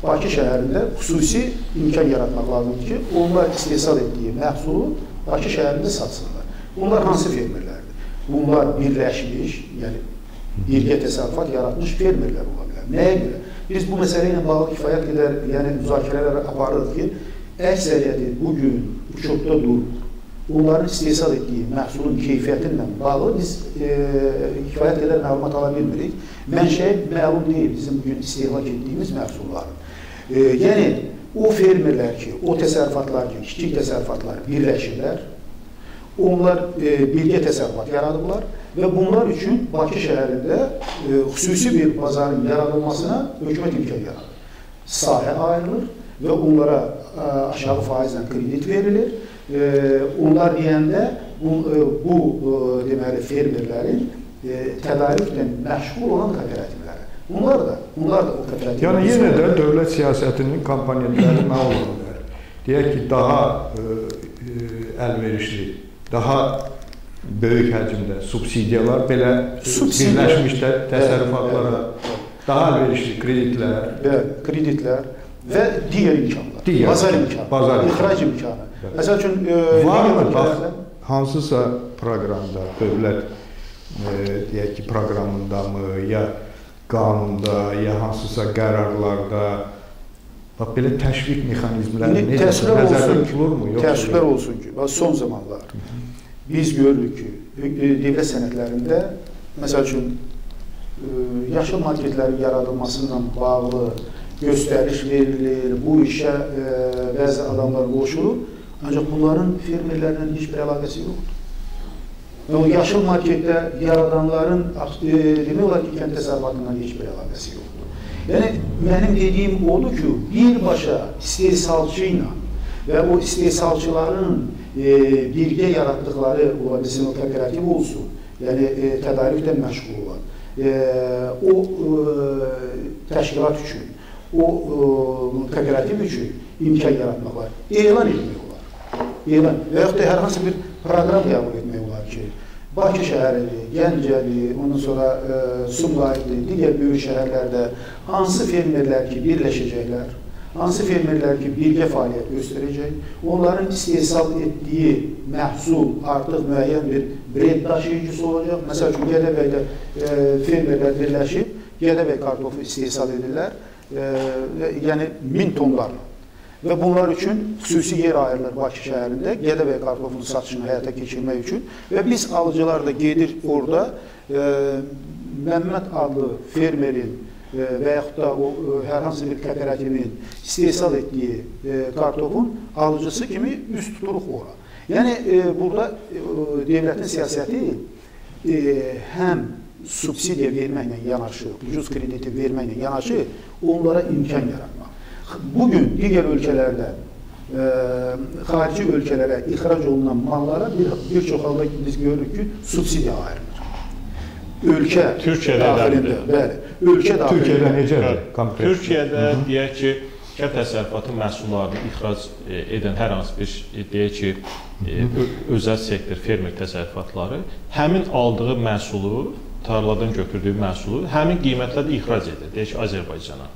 S2: Bakı şəhərində xüsusi imkan yaratmaq lazımdır ki, onlar istehsal etdiyi məhsulu Bakı şəhərində satsınlar. Bunlar hansı fermerlərdir? Bunlar birləşmiş, yəni birgə təsərrüfat yaratmış fermerlər ola bilər. Nəyə görə? Biz bu məsələ ilə bağlı kifayət qədər, yəni müzakirələr aparırıq ki, əksəriyyəti bugün uçotda durur. onların istehsal etdiyi məhsulun keyfiyyəti ilə bağlı biz kifayət qədər məlumat ala bilmirik. Mənşəyi məlum deyil bizim bugün istehlak etdiyimiz məhsulların. Yəni, o fermerlər ki, o təsərrüfatlar ki, kiçik təsərrüfatlar birləşirlər, onlar birgə təsərrüfat yaradıblar və bunlar üçün Bakı şəhərində xüsusi bir bazarın yaradılmasına hökumət imkan yaradır. Sahə ayrılır və onlara aşağı faizlə kredit verilir. Onlar deyəndə bu deməli fermerlərin tədarüklə məşğul olan kooperativləri. Bunlar da o kooperativlər.
S1: Yəni yenə də dövlət siyasətinin komponentləri nə ola bilər? Deyək ki, daha əlverişli, daha böyük həcmdə subsidiyalar belə birləşmiş təsərrüfatlara, daha əlverişli kreditlər,
S2: kreditlər və digər imkanlar, bazar imkanı, ixrac imkanı. Məsəl üçün,
S1: var mı, bax, hansısa proqramda, dövlət, deyək ki, proqramında mı, ya qanunda, ya hansısa qərarlarda, bax, belə təşviq mexanizmləri necə nəzərdə tutulurmu?
S2: Təəssüflər olsun ki, bax, son zamanlar biz görürük ki, dövlət sənədlərində, məsəl üçün, yaşıl marketlərin yaradılmasıyla bağlı göstəriş verilir, bu işə bəzi adamlar qoşulur. Ancaq bunların fermerlərlə heç bir əlaqəsi yoxdur. Və o yaşıl marketdə yaradanların demək olar ki, kənd təsərrüfatından heç bir əlaqəsi yoxdur. Yəni, mənim dediyim odur ki, birbaşa istehsalçı ilə və o istehsalçıların birgə yaratdıqları, ola bilsin o kooperativ olsun, yəni tədarüklə məşğul olan, o təşkilat üçün, o kooperativ üçün imkan yaratmaq var, elan etmək olar. Elan və yaxud da hər hansı bir proqram qəbul etmək olar ki, Bakı şəhəridir, Gəncədir, ondan sonra Sumqayıtdır, digər böyük şəhərlərdə hansı fermerlər ki birləşəcəklər, hansı fermerlər ki birgə fəaliyyət göstərəcək, onların istehsal etdiyi məhsul artıq müəyyən bir brend daşıyıcısı olacaq. Məsəl üçün, Gədəbəydə fermerlər birləşib, Gədəbəy kartofu istehsal edirlər, yəni 1000 tonlarla. Və bunlar üçün xüsusi yer ayrılır Bakı şəhərində, Gədəbəy kartofunun satışını həyata keçirmək üçün. Və biz alıcılar da gedir orada Məmməd adlı fermerin və yaxud da o, hər hansı bir kooperativin istehsal etdiyi kartofun alıcısı kimi üst tuturuq ora. Yəni, burada dövlətin siyasəti həm subsidiya verməklə yanaşı, ucuz krediti verməklə yanaşı, onlara imkan yaratmaq. Bugün digər ölkələrdə, xarici ölkələrə ixrac olunan mallara bir çox halda biz görürük ki, subsidiya ayrılır. Ölkə daxilində, bəli, ölkə daxilində.
S1: Türkiyədə necədir?
S3: Türkiyədə deyək ki, kənd təsərrüfatı məhsullarını ixrac edən hər hansı bir, deyək ki, özəl sektor, fermer təsərrüfatları həmin aldığı məhsulu, tarladan götürdüyü məhsulu həmin qiymətlə də ixrac edir, deyək ki, Azərbaycana.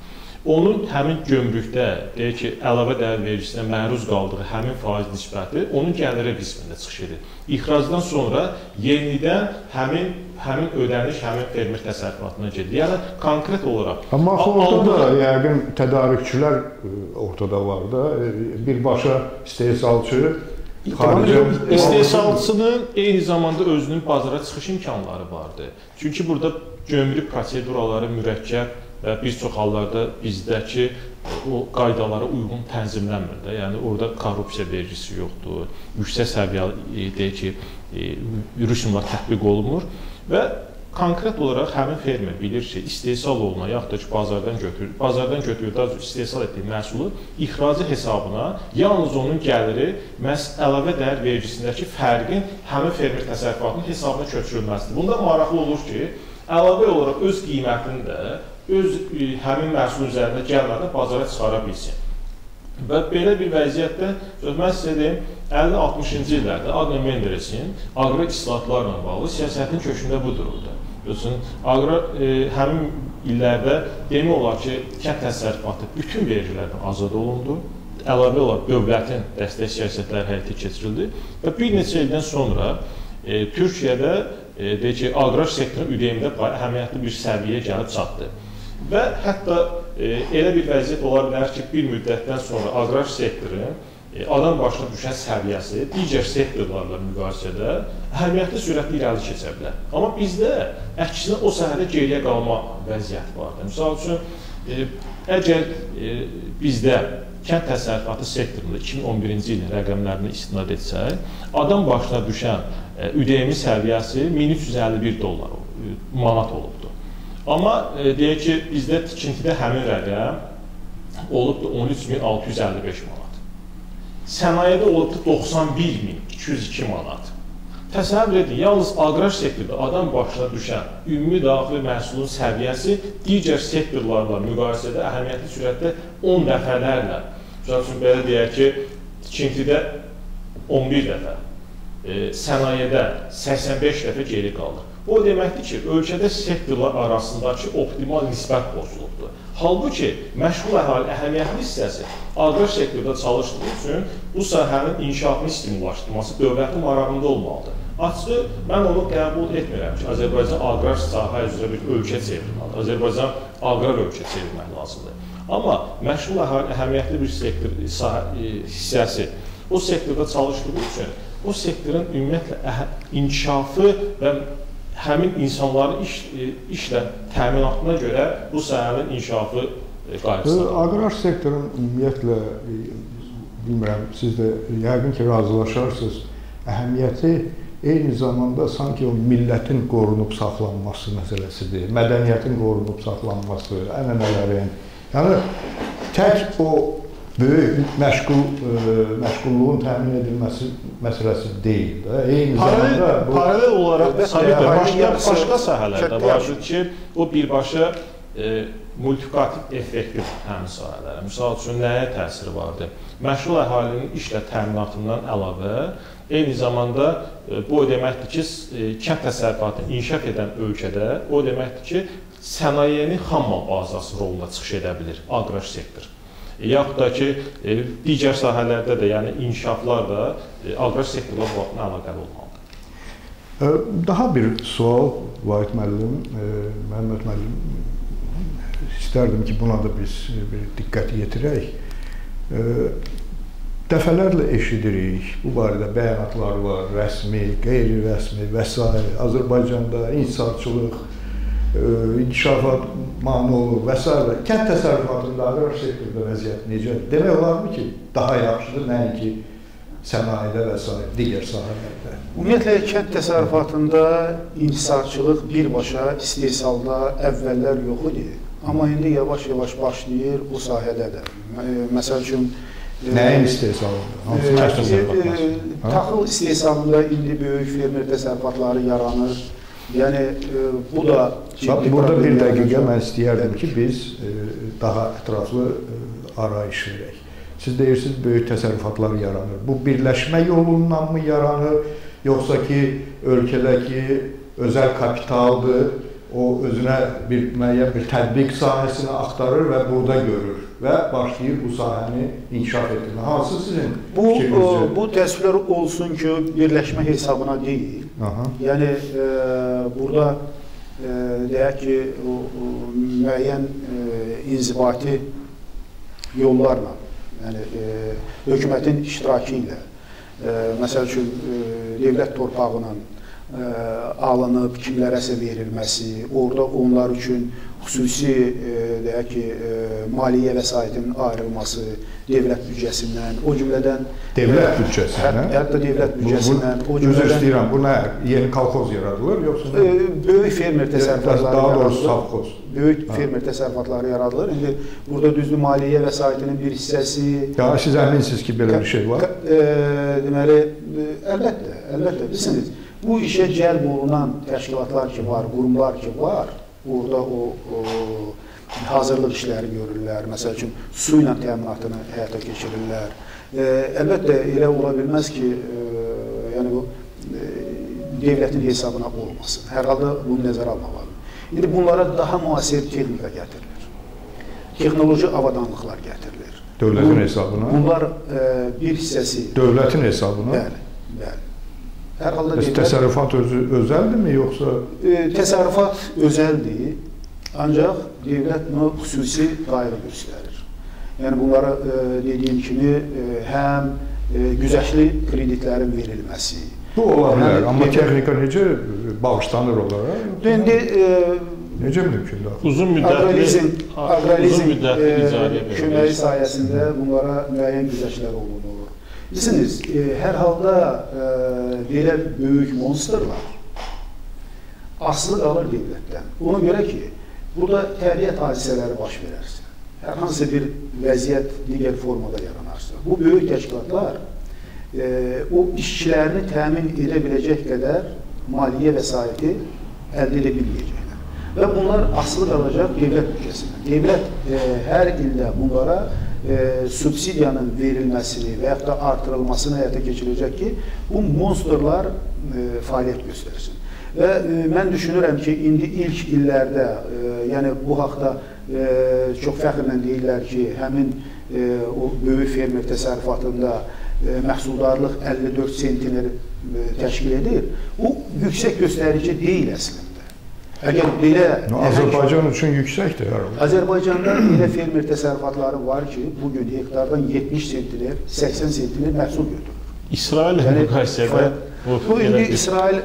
S3: Onun həmin gömrükdə, deyək ki, əlavə dəyər vergisinə məruz qaldığı həmin faiz nisbəti onun gəliri qismində çıxış edir. İxracdan sonra yenidən həmin ödəniş həmin fermer təsərrüfatına gedir. Yəni, konkret olaraq...
S1: Amma orada da yəqin tədarükçülər ortada var da, birbaşa istehsalçı, xaricə...
S3: İstehsalçının eyni zamanda özünün bazara çıxış imkanları vardır. Çünki burada gömrük proseduraları mürəkkəb və bir çox hallarda bizdəki o qaydalara uyğun tənzimlənmir də. Yəni, orada korrupsiya vergisi yoxdur, yüksək səviyyəli, deyək ki, rüsumlar tətbiq olunmur və konkret olaraq həmin fermer bilir ki, istehsal olunan, yaxud da ki, bazardan götürür, daha çox istehsal etdiyi məhsulu ixracı hesabına yalnız onun gəliri məhz əlavə dəyər vergisindəki fərqin həmin fermer təsərrüfatının hesabına köçürülməsidir. Bunda maraqlı olur ki, əlavə olaraq öz qiymətini də öz həmin məhsulun üzərində gəlmədən bazara çıxara bilsin. Və belə bir vəziyyətdə, mən sizə deyim, 50-60-cı illərdə Adnan Menderesin aqrar islahatlarla bağlı siyasətin kökündə bu dururdu. Aqrar həmin illərdə demək olar ki, kənd təsərrüfatı bütün vergilərdən azad olundu. Əlavə olaraq dövlətin dəstək siyasətləri həyata keçirildi və bir neçə ildən sonra Türkiyədə deyək ki, aqrar sektorun ÜDM-də əhəmiyyətli bir səviyyəyə gəlib çatdı. Və hətta elə bir vəziyyət ola bilər ki, bir müddətdən sonra aqrar sektorun adam başına düşən səviyyəsi digər sektorlarla müqayisədə əhəmiyyətli sürətli irəli keçə bilər. Amma bizdə əksinə o sahədə geriyə qalma vəziyyəti vardır. Misal üçün, əgər bizdə kənd təsərrüfatı sektorunda 2011-ci ilin rəqəmlərini istinad etsək, adam başına düşən ÜDM səviyyəsi 1351 dollar manat olubdur. Amma deyək ki, bizdə tikintidə həmin rəqəm olubdur 13.655 manat. Sənayedə olubdur 91.202 manat. Təsəvvür edin, yalnız aqrar sektorda adam başına düşən ümumi daxili məhsulun səviyyəsi digər sektorlarla müqayisədə əhəmiyyətli sürətdə 10 dəfələrlə. Məsəl üçün, belə deyək ki, tikintidə 11 dəfə, sənayedə 85 dəfə geri qalır. Bu o deməkdir ki, ölkədə sektorlar arasındakı optimal nisbət pozulubdur. Halbuki, məşğul əhali əhəmiyyətli hissəsi aqrar sektorda çalışdığı üçün bu sahənin inkişafını stimullaşdırması dövlətin marağında olmalıdır. Açığı, mən onu qəbul etmirəm ki, Azərbaycan aqrar sahə üzrə bir ölkə çevrilməlidir. Azərbaycan aqrar ölkə çevirmək lazımdır. Amma məşğul əhali əhəmiyyətli bir sektor hissəsi o sektorda çalışdığı üçün o sektorun ümumiyyətlə inkişafı və həmin insanların işlə təminatına görə bu sahənin inkişafı qayğısına.
S1: Aqrar sektorun ümumiyyətlə, bilmirəm, siz də yəqin ki, razılaşarsınız, əhəmiyyəti eyni zamanda sanki o millətin qorunub saxlanması məsələsidir, mədəniyyətin qorunub saxlanması, ənənələrin. Yəni, tək o böyük məşğulluğun təmin edilməsi məsələsi deyil də. Eyni zamanda bu
S3: paralel olaraq başqa sahələrdə vardır ki, o birbaşa multiplikativ effekti həmin sahələrə. Misal üçün, nəyə təsiri vardır? Məşğul əhalinin işlə təminatından əlavə, eyni zamanda bu o deməkdir ki, kənd təsərrüfatını inkişaf edən ölkədə o deməkdir ki, sənayenin xammal bazası rolunda çıxış edə bilir aqrar sektor. Yaxud da ki, digər sahələrdə də, yəni inkişaflar da aqrar sektorla bu vaxtla əlaqəli olmalıdır.
S1: Daha bir sual, Vahid müəllim, Məhəmməd müəllim, istərdim ki, buna da biz bir diqqət yetirək. Dəfələrlə eşidirik, bu barədə bəyanatlar var, rəsmi, qeyri-rəsmi və s. Azərbaycanda inhisarçılıq, inkişafa mane olur və s. Kənd təsərrüfatında, aqrar sektorda vəziyyət necədir? Demək olarmı ki, daha yaxşıdır, nəinki sənayedə və s. digər sahələrdə?
S2: Ümumiyyətlə, kənd təsərrüfatında inhisarçılıq birbaşa istehsalda əvvəllər yox idi. Amma indi yavaş-yavaş başlayır o sahədə də. Məsəl üçün,
S1: nəyin istehsalında?
S2: Taxıl istehsalında indi böyük fermer təsərrüfatları yaranır. Yəni, bu da ciddi.
S1: Burada bir dəqiqə mən istəyərdim ki, biz daha ətraflı arayış verək. Siz deyirsiniz, böyük təsərrüfatlar yaranır. Bu birləşmə yolundan mı yaranır, yoxsa ki, ölkədəki özəl kapitaldır, o özünə bir müəyyən bir tətbiq sahəsini axtarır və burada görür və başlayır bu sahəni inkişaf etdirmək. Hansı sizin fikrinizcə?
S2: Bu təəssüflər olsun ki, birləşmə hesabına deyil. Aha. Yəni, burada deyək ki, müəyyən inzibati yollarla, yəni hökumətin iştirakı ilə, məsəl üçün, dövlət torpağının alınıb, kimlərəsə verilməsi, orada onlar üçün xüsusi deyək ki, maliyyə vəsaitinin ayrılması dövlət büdcəsindən, o cümlədən
S1: dövlət büdcəsindən,
S2: hətta dövlət büdcəsindən, o
S1: cümlədən üzr istəyirəm, bu nə? Yeni kolxoz yaradılır yoxsa nə?
S2: Böyük fermer təsərrüfatları
S1: daha doğrusu sovxoz.
S2: Böyük fermer təsərrüfatları yaradılır. İndi burada düzdür maliyyə vəsaitinin bir hissəsi.
S1: Ya siz əminsiniz ki, belə bir şey var?
S2: Deməli, əlbəttə, əlbəttə bilirsiniz. Bu işə cəlb olunan təşkilatlar ki var, qurumlar ki var, orada o hazırlıq işləri görürlər, məsəl üçün, su ilə təminatını həyata keçirirlər. Əlbəttə, elə ola bilməz ki, yəni bu devlətin hesabına olmasın. Hər halda bunu nəzərə almaq lazımdır. İndi bunlara daha müasir texnika gətirilir. Texnoloji avadanlıqlar gətirilir.
S1: Dövlətin hesabına?
S2: Bunlar bir hissəsi...
S1: Dövlətin hesabına?
S2: Bəli, bəli. Hər halda
S1: dövlət... Təsərrüfat özəldirmi yoxsa?
S2: Təsərrüfat özəldir, ancaq dövlət bunu xüsusi qayğı göstərir. Yəni bunlara dediyim kimi həm güzəştli kreditlərin verilməsi.
S1: Bu ola bilər, amma texnika necə bağışlanır onlara?
S2: İndi
S1: necə mümkündür?
S3: Uzun müddətli icarəyə
S2: köməyi sayəsində bunlara müəyyən güzəştlər olunur. Bilirsiniz, hər halda belə böyük monsterlar asılı qalır dövlətdən. Ona görə ki, burada təbiət hadisələri baş verərsə, hər hansı bir vəziyyət digər formada yaranarsa, bu böyük təşkilatlar o işçilərini təmin edə biləcək qədər maliyyə vəsaiti əldə edə bilməyəcəklər. Və bunlar asılı qalacaq dövlət büdcəsindən. Dövlət hər ildə bunlara subsidiyanın verilməsini və yaxud da artırılmasını həyata keçirəcək ki, bu monsterlar fəaliyyət göstərsin. Və mən düşünürəm ki, indi ilk illərdə, yəni bu haqda çox fəxrlə deyirlər ki, həmin o böyük fermer təsərrüfatında məhsuldarlıq 54 sentner təşkil edir. Bu yüksək göstərici deyil əslində. Əgər belə...
S1: Azərbaycan üçün yüksəkdir hər halda.
S2: Azərbaycanda elə fermer təsərrüfatları var ki, bugün hektardan 70 sentner, 80 sentner məhsul götürür.
S3: İsraillə müqayisədə
S2: bu indi İsrail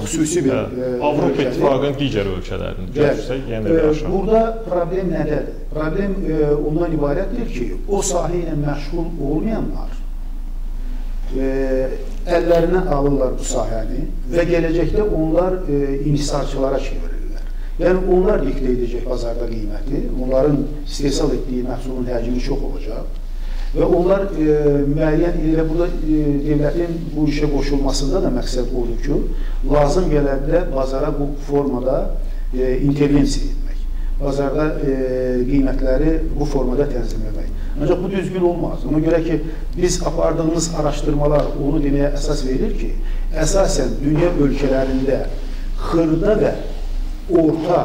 S2: xüsusi bir
S3: Avropa İttifaqının digər ölkələrini götürsək, yenə də aşağı.
S2: Burada problem nədədir? Problem ondan ibarətdir ki, o sahə ilə məşğul olmayanlar əllərinə alırlar bu sahəni və gələcəkdə onlar inhisarçılara çevirirlər. Yəni onlar diktə edəcək bazarda qiyməti, onların istehsal etdiyi məhsulun həcmi çox olacaq və onlar müəyyən elə burada dövlətin bu işə qoşulmasında da məqsəd odur ki, lazım gələndə bazara bu formada intervensiya etmək, bazarda qiymətləri bu formada tənzimləmək. Ancaq bu düzgün olmaz. Ona görə ki, biz apardığımız araşdırmalar onu deməyə əsas verir ki, əsasən dünya ölkələrində xırda və orta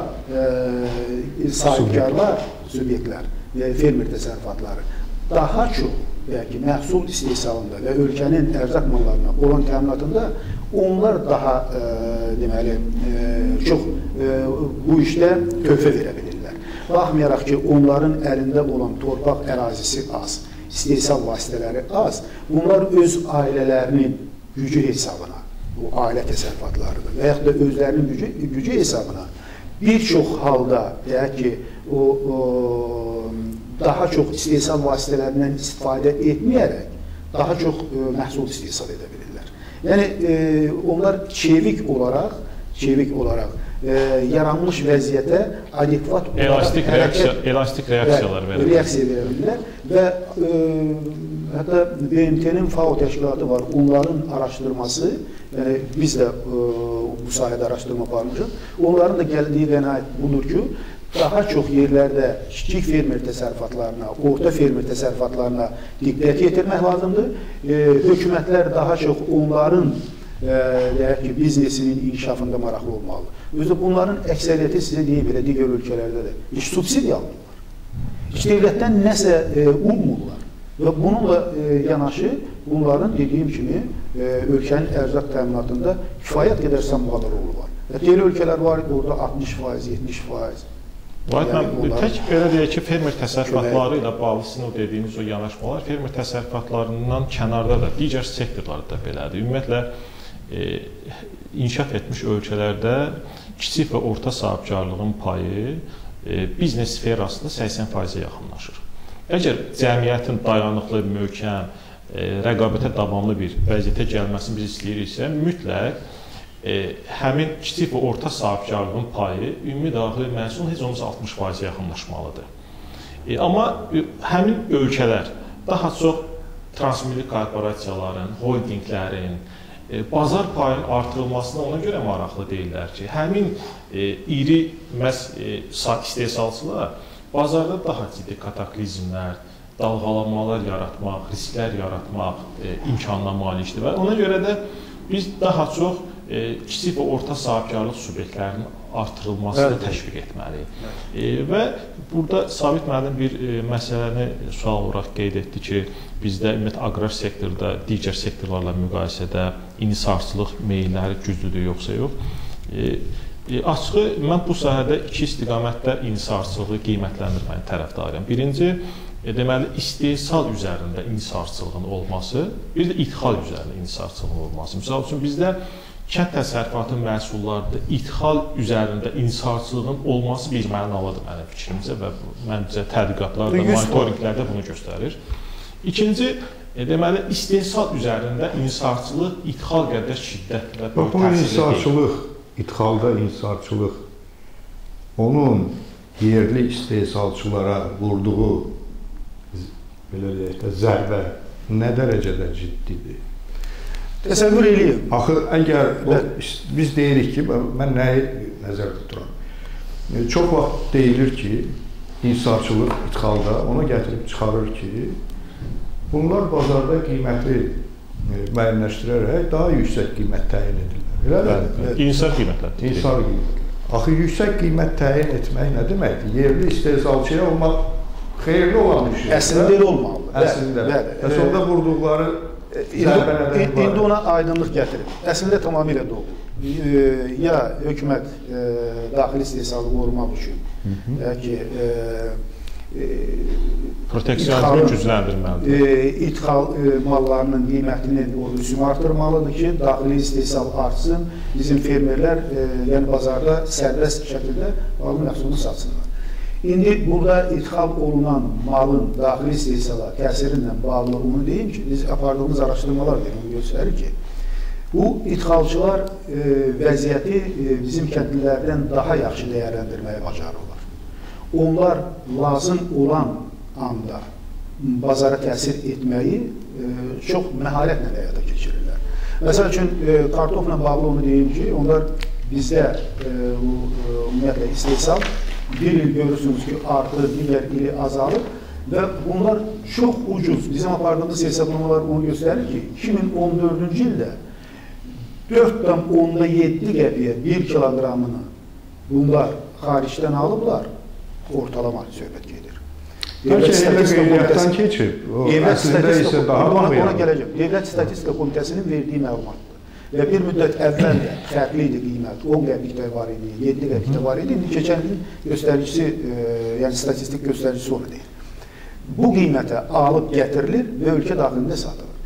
S2: sahibkarlar, subyektlər, fermer təsərrüfatları daha çox deyək ki, məhsul istehsalında və ölkənin ərzaq mallarına olan təminatında onlar daha deməli, çox bu işdə töhfə verə bilirlər. Baxmayaraq ki, onların əlində olan torpaq ərazisi az, istehsal vasitələri az, bunlar öz ailələrinin gücü hesabına, bu ailə təsərrüfatlarıdır və yaxud da özlərinin gücü hesabına bir çox halda deyək ki, o daha çox istehsal vasitələrindən istifadə etməyərək daha çox məhsul istehsal edə bilirlər. Yəni onlar çevik olaraq yaranmış vəziyyətə adekvat olaraq
S3: elastik reaksiyalar verə
S2: bilirlər və hətta BMT-nin FAO təşkilatı var, onların araşdırması, yəni biz də bu sahədə araşdırma aparmışıq, onların da gəldiyi qənaət budur ki, daha çox yerlərdə kiçik fermer təsərrüfatlarına, orta fermer təsərrüfatlarına diqqət yetirmək lazımdır. Hökumətlər daha çox onların deyək ki, biznesinin inkişafında maraqlı olmalıdır. Özü bunların əksəriyyəti sizə deyim, elə digər ölkələrdə də heç subsidiya almırlar. Heç dövlətdən nəsə ummurlar. Və bununla yanaşı, bunların dediyim kimi ölkənin ərzaq təminatında kifayət qədər sambalı rolu var. Hətta elə ölkələr var, orada 60%, 70%.
S3: Vahid müəllim, tək belə deyək ki, fermer təsərrüfatları ilə bağlı sizin o dediyiniz o yanaşmalar fermer təsərrüfatlarından kənarda da, digər sektorlarda da belədir. Ümumiyyətlə, inkişaf etmiş ölkələrdə kiçik və orta sahibkarlığın payı biznes sferasında 80%-ə yaxınlaşır. Əgər cəmiyyətin dayanıqlı, möhkəm, rəqabətə davamlı bir vəziyyətə gəlməsini biz istəyiriksə, mütləq həmin kiçik və orta sahibkarlığın payı ümumi daxili məhsulun heç olmasa 60%-ə yaxınlaşmalıdır. Amma həmin ölkələr daha çox transmilli korporasiyaların, holdinglərin, bazar payının artırılmasına ona görə maraqlı deyirlər ki, həmin iri məhz istehsalçılar bazarda daha ciddi kataklizmlər, dalğalanmalar yaratmaq, risklər yaratmaq imkanına malikdir. Və ona görə də biz daha çox kiçik və orta sahibkarlıq subyektlərinin artırılmasını təşviq etməliyik. Və burada Sabit müəllim bir məsələni sual olaraq qeyd etdi ki, bizdə ümumiyyətlə aqrar sektorda digər sektorlarla müqayisədə inhisarçılıq meyilləri güclüdür yoxsa yox. Açığı, mən bu sahədə iki istiqamətdə inhisarçılığı qiymətləndirmənin tərəfdarıyam. Birinci, deməli, istehsal üzərində inhisarçılığın olması, bir də idxal üzərində inhisarçılığın olması. Misal üçün, bizdə kənd təsərrüfatı məhsullarında idxal üzərində inhisarçılığın olması bir mənalıdır mənim fikrimcə və məncə tədqiqatlar da, monitorinqlər də bunu göstərir. İkinci, deməli, istehsal üzərində inhisarçılıq idxal qədər şiddətlə
S1: böyük təsirli deyil. İnhisarçılıq, idxalda inhisarçılıq onun yerli istehsalçılara vurduğu belə deyək də, zərbə nə dərəcədə ciddidir?
S2: Təsəvvür eləyim.
S1: Axı, əgər biz deyirik ki, mən nəyi nəzərdə tuturam? Çox vaxt deyilir ki, inhisarçılıq idxalda ona gətirib çıxarır ki, bunlar bazarda qiyməti müəyyənləşdirərək daha yüksək qiymət təyin edirlər. Elədir?
S3: İnhisar qiymətlər.
S1: İnhisar qiymətlər. Axı, yüksək qiymət təyin etmək nə deməkdir? Yerli istehsalçıya olmaq xeyirli olan bir şeydir.
S2: Əslində elə olmalıdır.
S1: Əslində. Bəs onda vurduqları zərbə nədən var?
S2: İndi ona aydınlıq gətirir. Əslində tamamilə doğru. Ya hökumət daxili istehsalı qorumaq üçün ki,
S3: proteksionizmi gücləndirməlidir.
S2: İdxal mallarının qiymətini rüsumu artırmalıdır ki, daxili istehsal artsın, bizim fermerlər yəni bazarda sərbəst şəkildə malın məhsulunu satsınlar. İndi burada idxal olunan malın daxili istehsala təsiri ilə bağlı onu deyim ki, biz apardığımız araşdırmalar da onu göstərir ki, bu idxalçılar vəziyyəti bizim kəndlilərdən daha yaxşı dəyərləndirməyi bacarırlar. Onlar lazım olan anda bazara təsir etməyi çox məharətlə həyata keçirirlər. Məsəl üçün, kartofla bağlı onu deyim ki, onlar bizdə ümumiyyətlə istehsal bir il görürsünüz ki, artır, digər ili azalır və bunlar çox ucuz. Bizim apardığımız hesablamalar onu göstərir ki, 2014-cü ildə 4,7 qəpiyə 1 kiloqramını bunlar xaricdən alıblar, ortalama söhbət gedir.
S1: Dövlət Statistika Komitəsinin keçib. Əslində isə daha
S2: ona gələcəm. Dövlət Statistika Komitəsinin verdiyi məlumatdır. Və bir müddət əvvəl də fərqli idi qiymət. 10 qəpik də var idi, 7 qəpik də var idi. İndi keçən ilin göstəricisi, yəni statistik göstəricisi onu deyir. Bu qiymətə alıb gətirilir və ölkə daxilində satılır.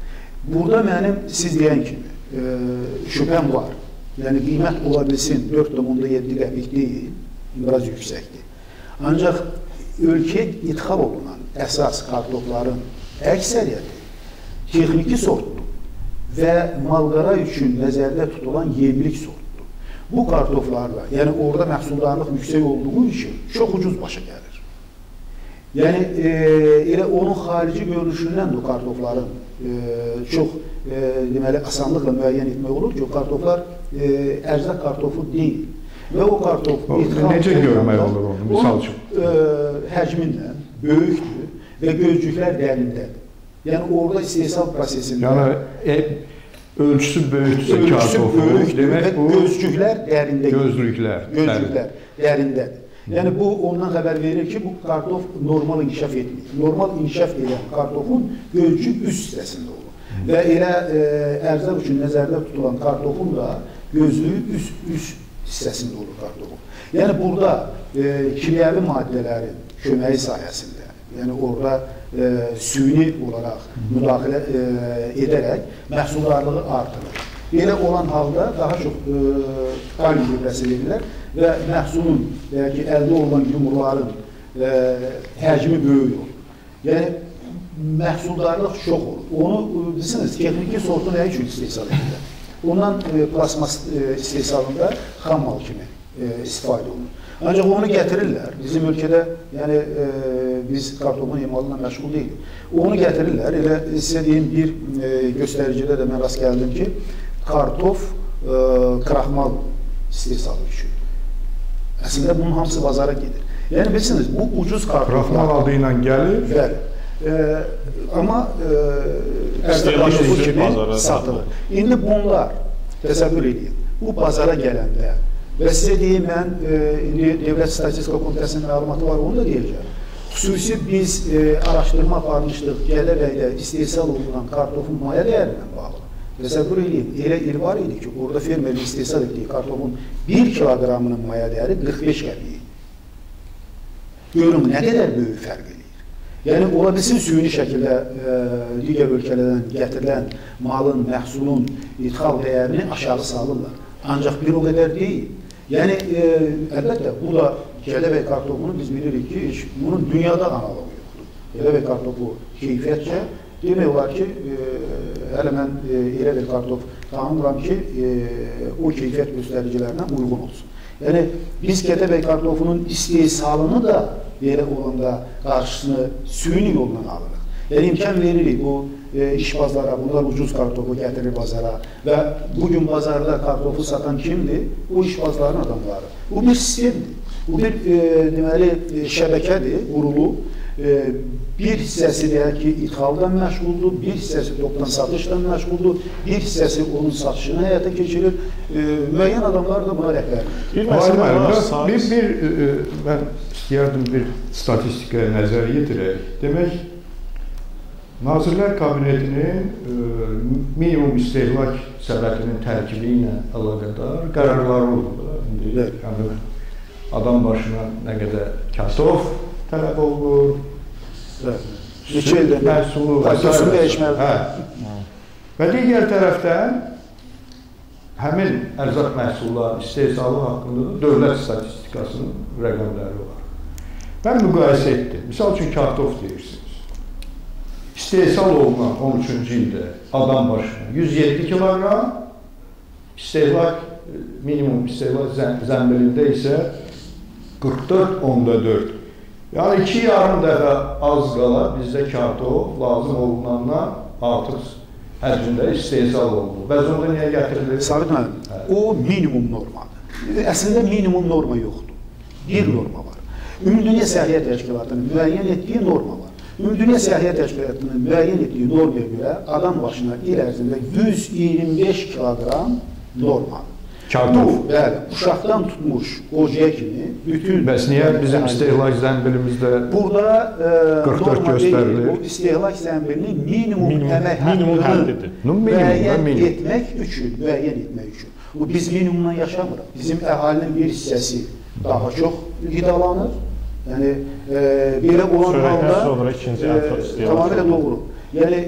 S2: Burada mənim siz deyən kimi şübhəm var. Yəni qiymət ola bilsin 4,7 qəpik deyil, biraz yüksəkdir. Ancaq ölkəyə idxal olunan əsas kartofların əksəriyyəti texniki sortdur və malqara üçün nəzərdə tutulan yemlik sortdur. Bu kartoflarla, yəni orada məhsuldarlıq yüksək olduğu üçün çox ucuz başa gəlir. Yəni elə onun xarici görünüşündən də o kartofların çox deməli asanlıqla müəyyən etmək olur ki, o kartoflar ərzaq kartofu deyil. Və o kartof
S1: necə görmək olur onu, misal üçün?
S2: Həcminlə böyükdür və gözcüklər dərindədir. Yəni orada istehsal prosesində...
S1: Yəni ölçüsü böyükdürsə kartofun, demək bu...
S2: Gözcüklər dərində.
S1: Gözlüklər.
S2: Gözcüklər dərindədir. Yəni bu ondan xəbər verir ki, bu kartof normal inkişaf etmir. Normal inkişaf edən kartofun gözcük üst hissəsində olur. Və elə ərzaq üçün nəzərdə tutulan kartofun da gözlüyü üst hissəsində olur kartofun. Yəni burada kimyəvi maddələrin köməyi sayəsində, yəni orada süni olaraq müdaxilə edərək məhsuldarlığı artırır. Belə olan halda daha çox kalium gübrəsi verirlər və məhsulun, deyək ki, əldə olunan yumruların həcmi böyük olur. Yəni məhsuldarlıq çox olur. Onu bilirsiniz, texniki sortu nə üçün istehsal edirlər? Ondan plasmas istehsalında xam mal kimi istifadə olunur. Ancaq onu gətirirlər. Bizim ölkədə, yəni biz kartofun emalına məşğul deyilik. Onu gətirirlər. Elə sizə deyim, bir göstəricidə də mən rast gəldim ki, kartof kraxmal istehsalı üçün. Əslində bunun hamısı bazara gedir. Yəni bilirsiniz, bu ucuz kartoflar...
S1: Kraxmal adı ilə gəlir.
S2: Bəli. Amma ərzaq kartofu kimi satılır. İndi bunlar, təsəvvür edin, bu bazara gələndə və sizə deyim, mən indi Dövlət Statistika Komitəsinin məlumatı var, onu da deyəcəm. Xüsusi biz araşdırma aparmışdıq Gədəbəydə istehsal olunan kartofun maya dəyərinə bağlı. Təsəvvür edin, elə il var idi ki, orada fermerin istehsal etdiyi kartofun 1 kiloqramının maya dəyəri 45 qəpik. Görün, nə qədər böyük fərq eləyir. Yəni, ola bilsin süni şəkildə digər ölkələrdən gətirilən malın, məhsulun idxal dəyərini aşağı salırlar. Ancaq bir o qədər deyil. Yəni, əlbəttə, bu da Gədəbəy kartofunu biz bilirik ki, heç bunun dünyada analogu yoxdur. Gədəbəy kartofu keyfiyyətcə demək olar ki, hələ mən elə bir kartof tanımıram ki, o keyfiyyət göstəricilərinə uyğun olsun. Yəni, biz Gədəbəy kartofunun istehsalını da belə olanda qarşısını süni yolla alırıq. Yəni, imkan veririk bu işbazlara, bunlar ucuz kartofu gətirir bazara və bugün bazarda kartofu satan kimdir? O işbazların adamları. Bu bir sistemdir. Bu bir deməli, şəbəkədir, qurulu. Bir hissəsi deyək ki, idxaldan məşğuldur, bir hissəsi topdan satışdan məşğuldur, bir hissəsi onun satışını həyata keçirir. Müəyyən adamlar da buna rəhbərlik.
S3: Bir məsələ var.
S1: Mən istəyərdim bir statistikaya nəzər yetirək. Demək, Nazirlər Kabinetinin minimum istehlak səbətinin tərkibi ilə əlaqədar qərarları oldu. İndi, yəni, adam başına nə qədər kartof tələb olunur, süd məhsulu və s. dəyişməlidir. Və digər tərəfdən həmin ərzaq məhsullarının istehsalı haqqında da dövlət statistikasının rəqəmləri var. Mən müqayisə etdim. Misal üçün, kartof deyirsiniz. İstehsal olunan 13-cü ildə adam başına 107 kiloqram, istehlak, minimum istehlak zəmbilində isə 44,4. Yəni, 2,5 dəfə az qala bizdə kartof lazım olunandan artıq həcmdə istehsal olunur. Bəs onda niyə gətirilir?
S2: Sabit müəllim, o minimum normadır. Əslində minimum norma yoxdur. Bir norma var. Ümumdünya Səhiyyə Təşkilatının müəyyən etdiyi norma var. Ümumdünya Səhiyyə Təşkilatının müəyyən etdiyi normaya görə adam başına il ərzində 125 kiloqram normadır.
S1: Kartof.
S2: Bu, bəli, uşaqdan tutmuş qocaya kimi bütün...
S1: Bəs niyə bizim istehlak zəmbilimizdə
S2: burada
S1: 44 göstərilir?
S2: Bu istehlak zəmbilinin minimum əmək haqqını müəyyən etmək üçün, Bu, biz minimumdan yaşamırıq. Bizim əhalinin bir hissəsi daha çox qidalanır. Yəni, belə olan halda tamamilə doğru. Yəni,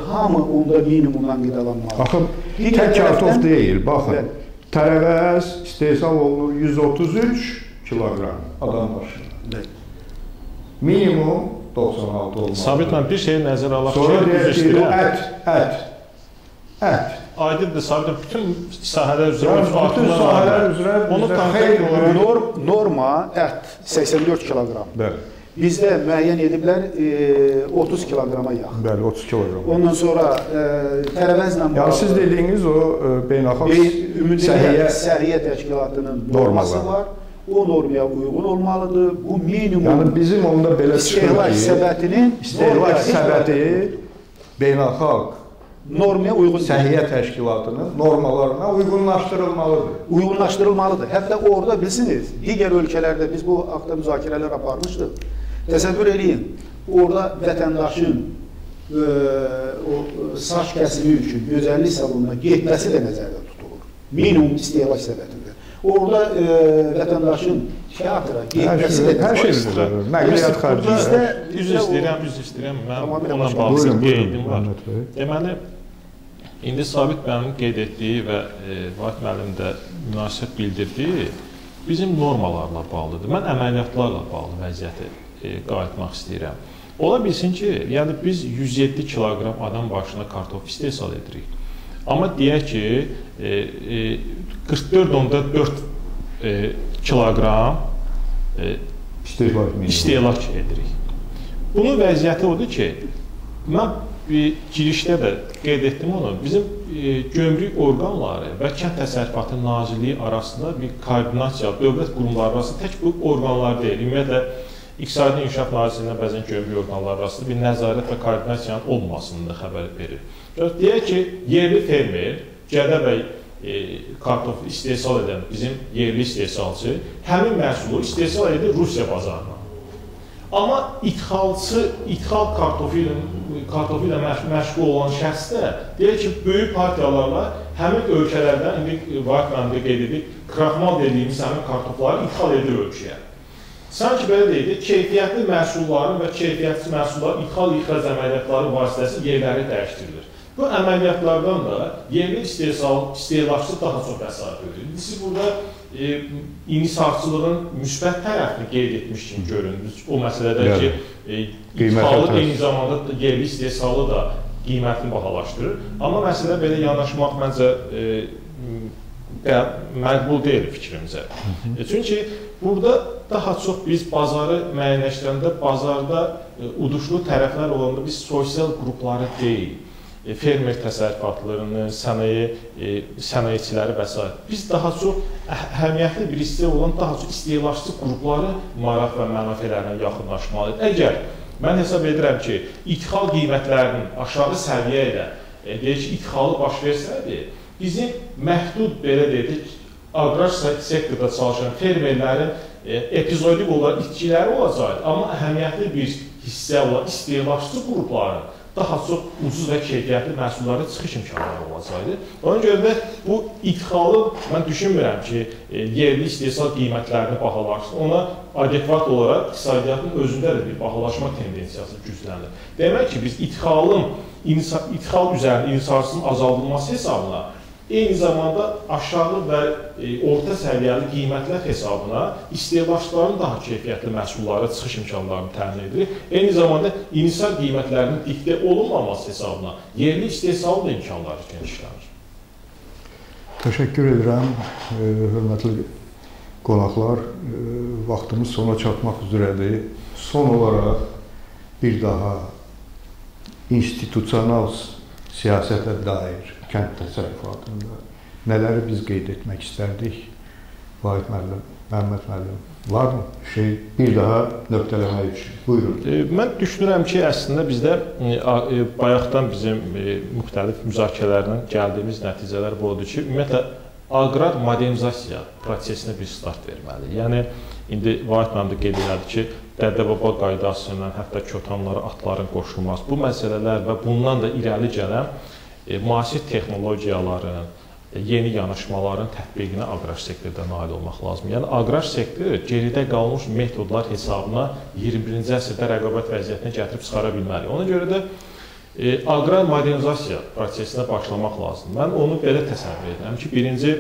S2: hamı onda minimumdan qidalanmalıdır.
S1: Baxın, tək kartof deyil, baxın. Tərəvəz istehsal olunur 133 kiloqram adam başına. Minimum 96 olmalıdır.
S3: Sabit müəllim, bir şeyi nəzərə alaq ki,
S1: sonra deyək ki, ət.
S3: Aydındır, Sabit müəllim, bütün sahələr üzrə,
S1: onu konkret
S2: olaraq norma ət 84 kiloqram.
S1: Bəli.
S2: Bizdə müəyyən ediblər 30 kiloqrama yaxın.
S1: Bəli, 30 kiloqram.
S2: Ondan sonra tərəvəzlə bağlı...
S1: Yəni, siz dediyiniz o beynəlxalq
S2: Səhiyyə Təşkilatının norması var. O normaya uyğun olmalıdır. Bu minimum...
S1: Yəni, bizim onda belə çıxır ki, istehlak səbəti beynəlxalq
S2: normaya uyğun
S1: Səhiyyə Təşkilatının normalarına uyğunlaşdırılmalıdır.
S2: Uyğunlaşdırılmalıdır. Hətta orada bilirsiniz, digər ölkələrdə biz bu haqda müzakirələr aparmışdıq. Təsəvvür eləyin, orada vətəndaşın saç kəsimi üçün gözəllik salonuna getməsi də nəzərdə tutulur. Minimum istehlak səbətində. Orada vətəndaşın teatra getməsi də
S1: hər şey bizdə. Nəqliyyat xərci.
S3: Üzr istəyirəm, mən onunla bağlı qeydim var. Deməli, İndi Sabit müəllimin qeyd etdiyi və Vahid müəllim də münasibət bildirdiyi bizim normalarla bağlıdır. Mən əməliyyatlarla bağlı vəziyyəti qayıtmaq istəyirəm. Ola bilsin ki, yəni biz 107 kiloqram adam başına kartof istehsal edirik. Amma deyək ki, 44,4 kiloqram istehlak edirik. Bunun vəziyyəti odur ki, mən girişdə də qeyd etdim onu, bizim gömrük orqanları və Kənd Təsərrüfatı Nazirliyi arasında bir koordinasiya, dövlət qurumları arasında tək bu orqanlar deyil, ümumiyyətlə İqtisadi İnkişaf Nazirliyinə bəzən gömrük orqanları arasında bir nəzarət və koordinasiyanın olmasını da xəbər verir. Deyək ki, yerli fermer, Gədəbəy kartof istehsal edən bizim yerli istehsalçı həmin məhsulu istehsal edir Rusiya bazarına. Amma idxalçı, idxal kartofu ilə məşğul olan şəxs də deyək ki, böyük partiyalarla həmin ölkələrdən, indi Vahid müəllim də qeyd edir, kraxmal dediyimiz həmin kartofları idxal edir ölkəyə. Sanki belə deyildi, keyfiyyətli məhsulların və keyfiyyətsiz məhsulların idxal-ixrac əməliyyatları vasitəsilə yerləri dəyişdirilir. Bu əməliyyatlardan da yerli istehlakçı daha çox xəsarət ödəyir. İndi siz burada inhisarçılığın müsbət tərəfini qeyd etmiş kimi göründünüz. O məsələdə ki, idxalı eyni zamanda yerli istehsalı da qiymətini bahalaşdırır. Amma məsələ belə yanaşmaq məncə məqbul deyil fikrimcə. Çünki burada daha çox biz bazarı müəyyənləşdirəndə bazarda uduşlu tərəflər olanda biz sosial qrupları deyil, fermer təsərrüfatlarını, sənayeçiləri və s. Biz daha çox əhəmiyyətli bir hissə olan daha çox istehlakçı qrupları maraq və mənafelərinə yaxınlaşmalıyıq. Əgər mən hesab edirəm ki, idxal qiymətlərinin aşağı səviyyə ilə, deyək ki, idxalı baş versəydi, bizim məhdud, belə deyək, aqrar sektorda çalışan fermerlərin epizodik olaraq itkiləri olacaqdı, amma əhəmiyyətli bir hissə olan istehlakçı qrupların daha çox ucuz və keyfiyyətli məhsullara çıxış imkanları olacaqdı. Ona görə də bu idxalı mən düşünmürəm ki, yerli istehsal qiymətlərini bahalaşsın. Ona adekvat olaraq iqtisadiyyatın özündə də bir bahalaşma tendensiyası güclənir. Demək ki, biz idxal üzərində inhisarçılığın azaldılması hesabına eyni zamanda aşağı və orta səviyyəli qiymətlər hesabına istehlakçıların daha keyfiyyətli məhsullara çıxış imkanlarını təmin edirik. Eyni zamanda inhisar qiymətlərinin diktə olunmaması hesabına yerli istehsalın da imkanları genişlənir.
S1: Təşəkkür edirəm, hörmətli qonaqlar. Vaxtımız sona çatmaq üzrədir. Son olaraq bir daha institusional siyasətə dair kənd təsərrüfatında nələri biz qeyd etmək istərdik? Vahid müəllim, Məhəmməd müəllim, var mı şey bir daha nöqtələmək üçün? Buyurun.
S3: Mən düşünürəm ki, əslində bizdə bayaqdan bizim müxtəlif müzakirələrlə gəldiyimiz nəticələr bu odur ki, ümumiyyətlə aqrar modernizasiya prosesinə bir start verməliyik. Yəni, indi Vahid müəllim də qeyd elədi ki, dədə-baba qaydası ilə hətta kötanlara atların qoşulması, bu məsələlər və bundan da irəli gələn müasir texnologiyaların, yeni yanaşmaların tətbiqinə aqrar sektorda nail olmaq lazımdır. Yəni, aqrar sektor geridə qalmış metodlar hesabına 21-ci əsrdə rəqabət vəziyyətinə gətirib çıxara bilməli. Ona görə də aqrar modernizasiya prosesinə başlamaq lazımdır. Mən onu belə təsəvvür edirəm ki, birinci,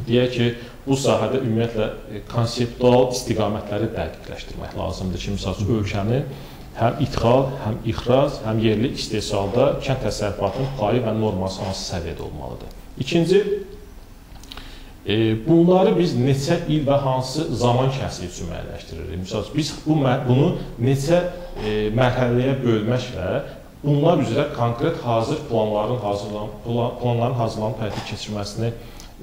S3: deyək ki, bu sahədə ümumiyyətlə konseptual istiqamətləri dəqiqləşdirmək lazımdır ki, misal üçün, ölkənin həm idxal, həm ixrac, həm yerli istehsalda kənd təsərrüfatının payı və norması hansı səviyyədə olmalıdır. İkinci, bunları biz neçə il və hansı zaman kəsiyi üçün müəyyənləşdiririk. Misal üçün, biz bunu neçə mərhələyə bölməklə bunlar üzrə konkret hazır planların hazırlanıb həyata keçirməsini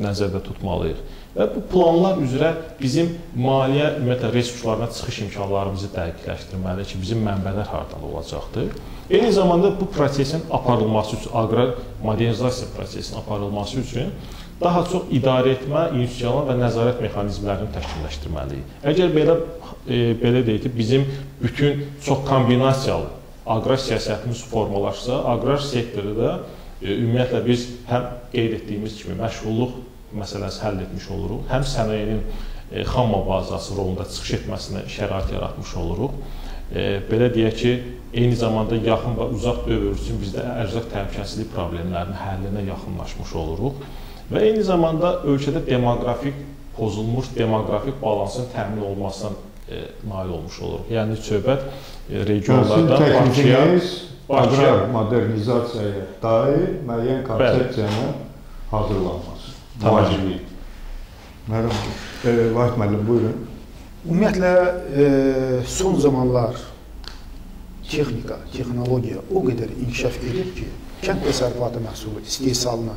S3: nəzərdə tutmalıyıq. Və bu planlar üzrə bizim maliyyə, ümumiyyətlə, resurslarına çıxış imkanlarımızı dəqiqləşdirməliyik ki, bizim mənbələr hardan olacaqdır. Eyni zamanda bu prosesin aparılması üçün, aqrar modernizasiya prosesinin aparılması üçün daha çox idarə etmə, institusional və nəzarət mexanizmlərini təkmilləşdirməliyik. Əgər belə deyək ki, bizim bütün çox kombinasiyalı aqrar siyasətimiz formalaşsa, aqrar sektorda ümumiyyətlə biz həm qeyd etdiyimiz kimi məşğulluq məsələsi həll etmiş oluruq, həm sənayenin xammal bazası rolunda çıxış etməsinə şərait yaratmış oluruq. Belə deyək ki, eyni zamanda yaxın və uzaq dövr üçün bizdə ərzaq təhlükəsizliyi problemlərinin həllinə yaxınlaşmış oluruq və eyni zamanda ölkədə demoqrafik pozulmuş demoqrafik balansın təmin olmasına nail olmuş oluruq. Yəni söhbət regionlardan Bakıya,
S1: aqrar modernizasiyaya dair müəyyən konsepsiyanın hazırlanması. Vacibi. Vahid müəllim, buyurun.
S2: Ümumiyyətlə, son zamanlar texnika, texnologiya o qədər inkişaf edib ki, kənd təsərrüfatı məhsulu istehsalını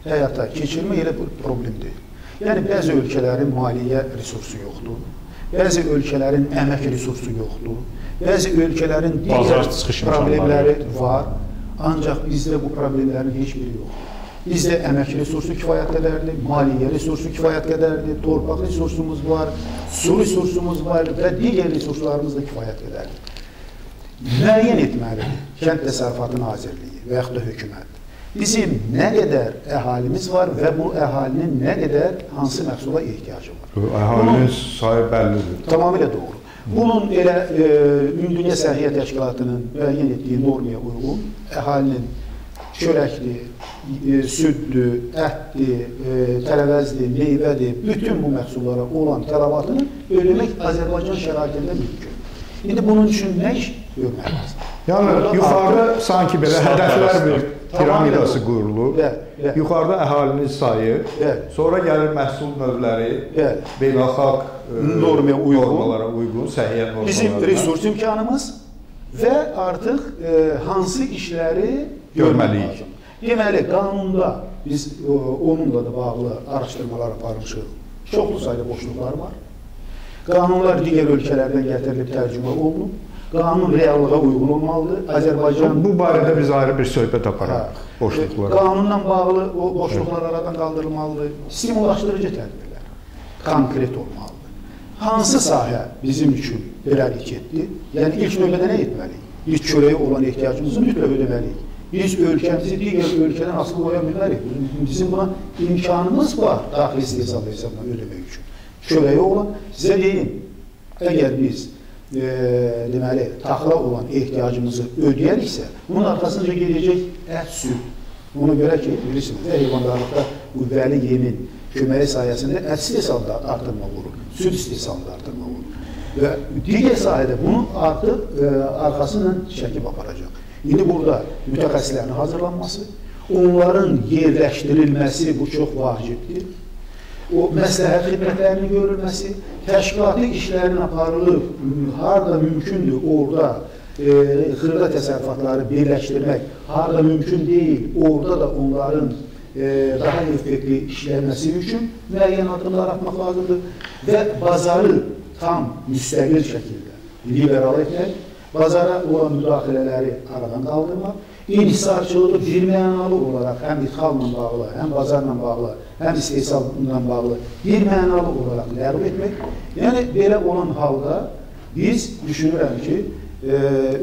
S2: həyata keçirmək elə bir problem deyil. Yəni, bəzi ölkələrin maliyyə resursu yoxdur, bəzi ölkələrin əmək resursu yoxdur, bəzi ölkələrin digər problemləri var, ancaq bizdə bu problemlərin heç biri yoxdur. Bizdə əmək resursu kifayət qədərdir, maliyyə resursu kifayət qədərdir, torpaq resursumuz var, su resursumuz var və digər resurslarımız da kifayət qədərdir. Müəyyən etməlidir Kənd Təsərrüfatı Nazirliyi və yaxud da hökumət. Bizim nə qədər əhalimiz var və bu əhalinin nə qədər hansı məhsula ehtiyacı var.
S1: Əhalinin sayı bəllidir.
S2: Tamamilə doğru. Bunun elə Ümumdünya Səhiyyə Təşkilatının müəyyən etdiyi normaya uyğun əhalinin çörəkdir, süddür, ətdir, tərəvəzdir, meyvədir, bütün bu məhsullara olan tələbatını ödəmək Azərbaycan şəraitində mümkün. İndi bunun üçün nə iş görmək lazım?
S1: Yəni yuxarıda sanki belə hədəflər bir piramidası qurulur. Yuxarıda əhalinin sayı, sonra gəlir məhsul növləri, beynəlxalq
S2: normaya uyğun,
S1: normalara uyğun, səhiyyə normalarına.
S2: Bizim resurs imkanımız və artıq hansı işləri
S1: görməliyik.
S2: Deməli, qanunda biz onunla da bağlı araşdırmalar aparmışıq. Çoxlu sayda boşluqlar var. Qanunlar digər ölkələrdən gətirilib tərcümə olunub. Qanun reallığa uyğun olmalıdır. Azərbaycan...
S1: Bu barədə biz ayrı bir söhbət apararıq boşluqlara.
S2: Qanunla bağlı o boşluqlar aradan qaldırılmalıdır. Stimullaşdırıcı tədbirlər konkret olmalıdır. Hansı sahə bizim üçün prioritetdir? Yəni ilk növbədə nə etməliyik? Biz çörəyə olan ehtiyacımızı mütləq ödəməliyik. Biz ölkəmizi digər ölkədən asılı qoya bilmərik. Bizim buna imkanımız var daxili istehsal hesabına ödəmək üçün. Çörəyə olan, sizə deyim, əgər biz deməli, taxıla olan ehtiyacımızı ödəyəriksə, bunun arxasınca gedəcək ət, süd. Ona görə ki, bilirsiniz, heyvandarlıqda qüvvəli yemin köməyi sayəsində ət istehsalında artırmaq olur, süd istehsalında artırmaq olur. Və digər sahədə bunu artıq arxasından çəkib aparacaq. İndi burada mütəxəssislərin hazırlanması, onların yerləşdirilməsi bu çox vacibdir. O məsləhət xidmətlərinin görülməsi, təşkilati işlərin aparılıb, harada mümkündür orada xırda təsərrüfatları birləşdirmək, harada mümkün deyil, orada da onların daha effektli işlənməsi üçün müəyyən addımlar atmaq lazımdır və bazarı tam müstəqil şəkildə liberal etmək, bazara olan müdaxilələri aradan qaldırmaq, inhisarçılığı bir mənalı olaraq həm idxalla bağlı, həm bazarla bağlı, həm istehsalla bağlı bir mənalı olaraq ləğv etmək. Yəni, belə olan halda biz düşünürəm ki,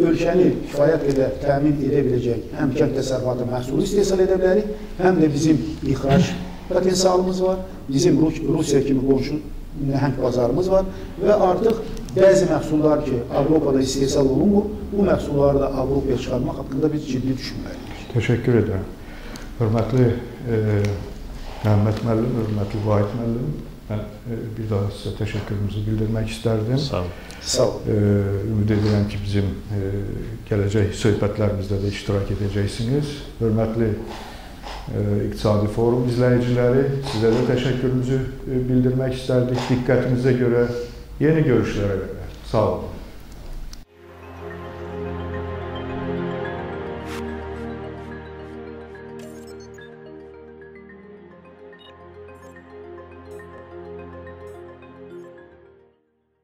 S2: ölkəni kifayət qədər təmin edə biləcək həm kənd təsərrüfatı məhsulu istehsal edə bilərik, həm də bizim ixrac potensialımız var, bizim Rusiya kimi qonşu nəhəng bazarımız var və artıq bəzi məhsullar ki, Avropada istehsal olunmur, bu məhsulları da Avropaya çıxarmaq haqqında biz ciddi düşünməliyik.
S1: Təşəkkür edirəm. Hörmətli Məhəmməd müəllim, hörmətli Vahid müəllim, mən bir daha sizə təşəkkürümüzü bildirmək istərdim.
S3: Sağ olun.
S2: Sağ olun.
S1: Ümid edirəm ki, bizim gələcək söhbətlərimizdə də iştirak edəcəksiniz. Hörmətli İqtisadi Forum izləyiciləri, sizə də təşəkkürümüzü bildirmək istərdik. Diqqətinizə görə yeni görüşlərə qədər. Sağ olun.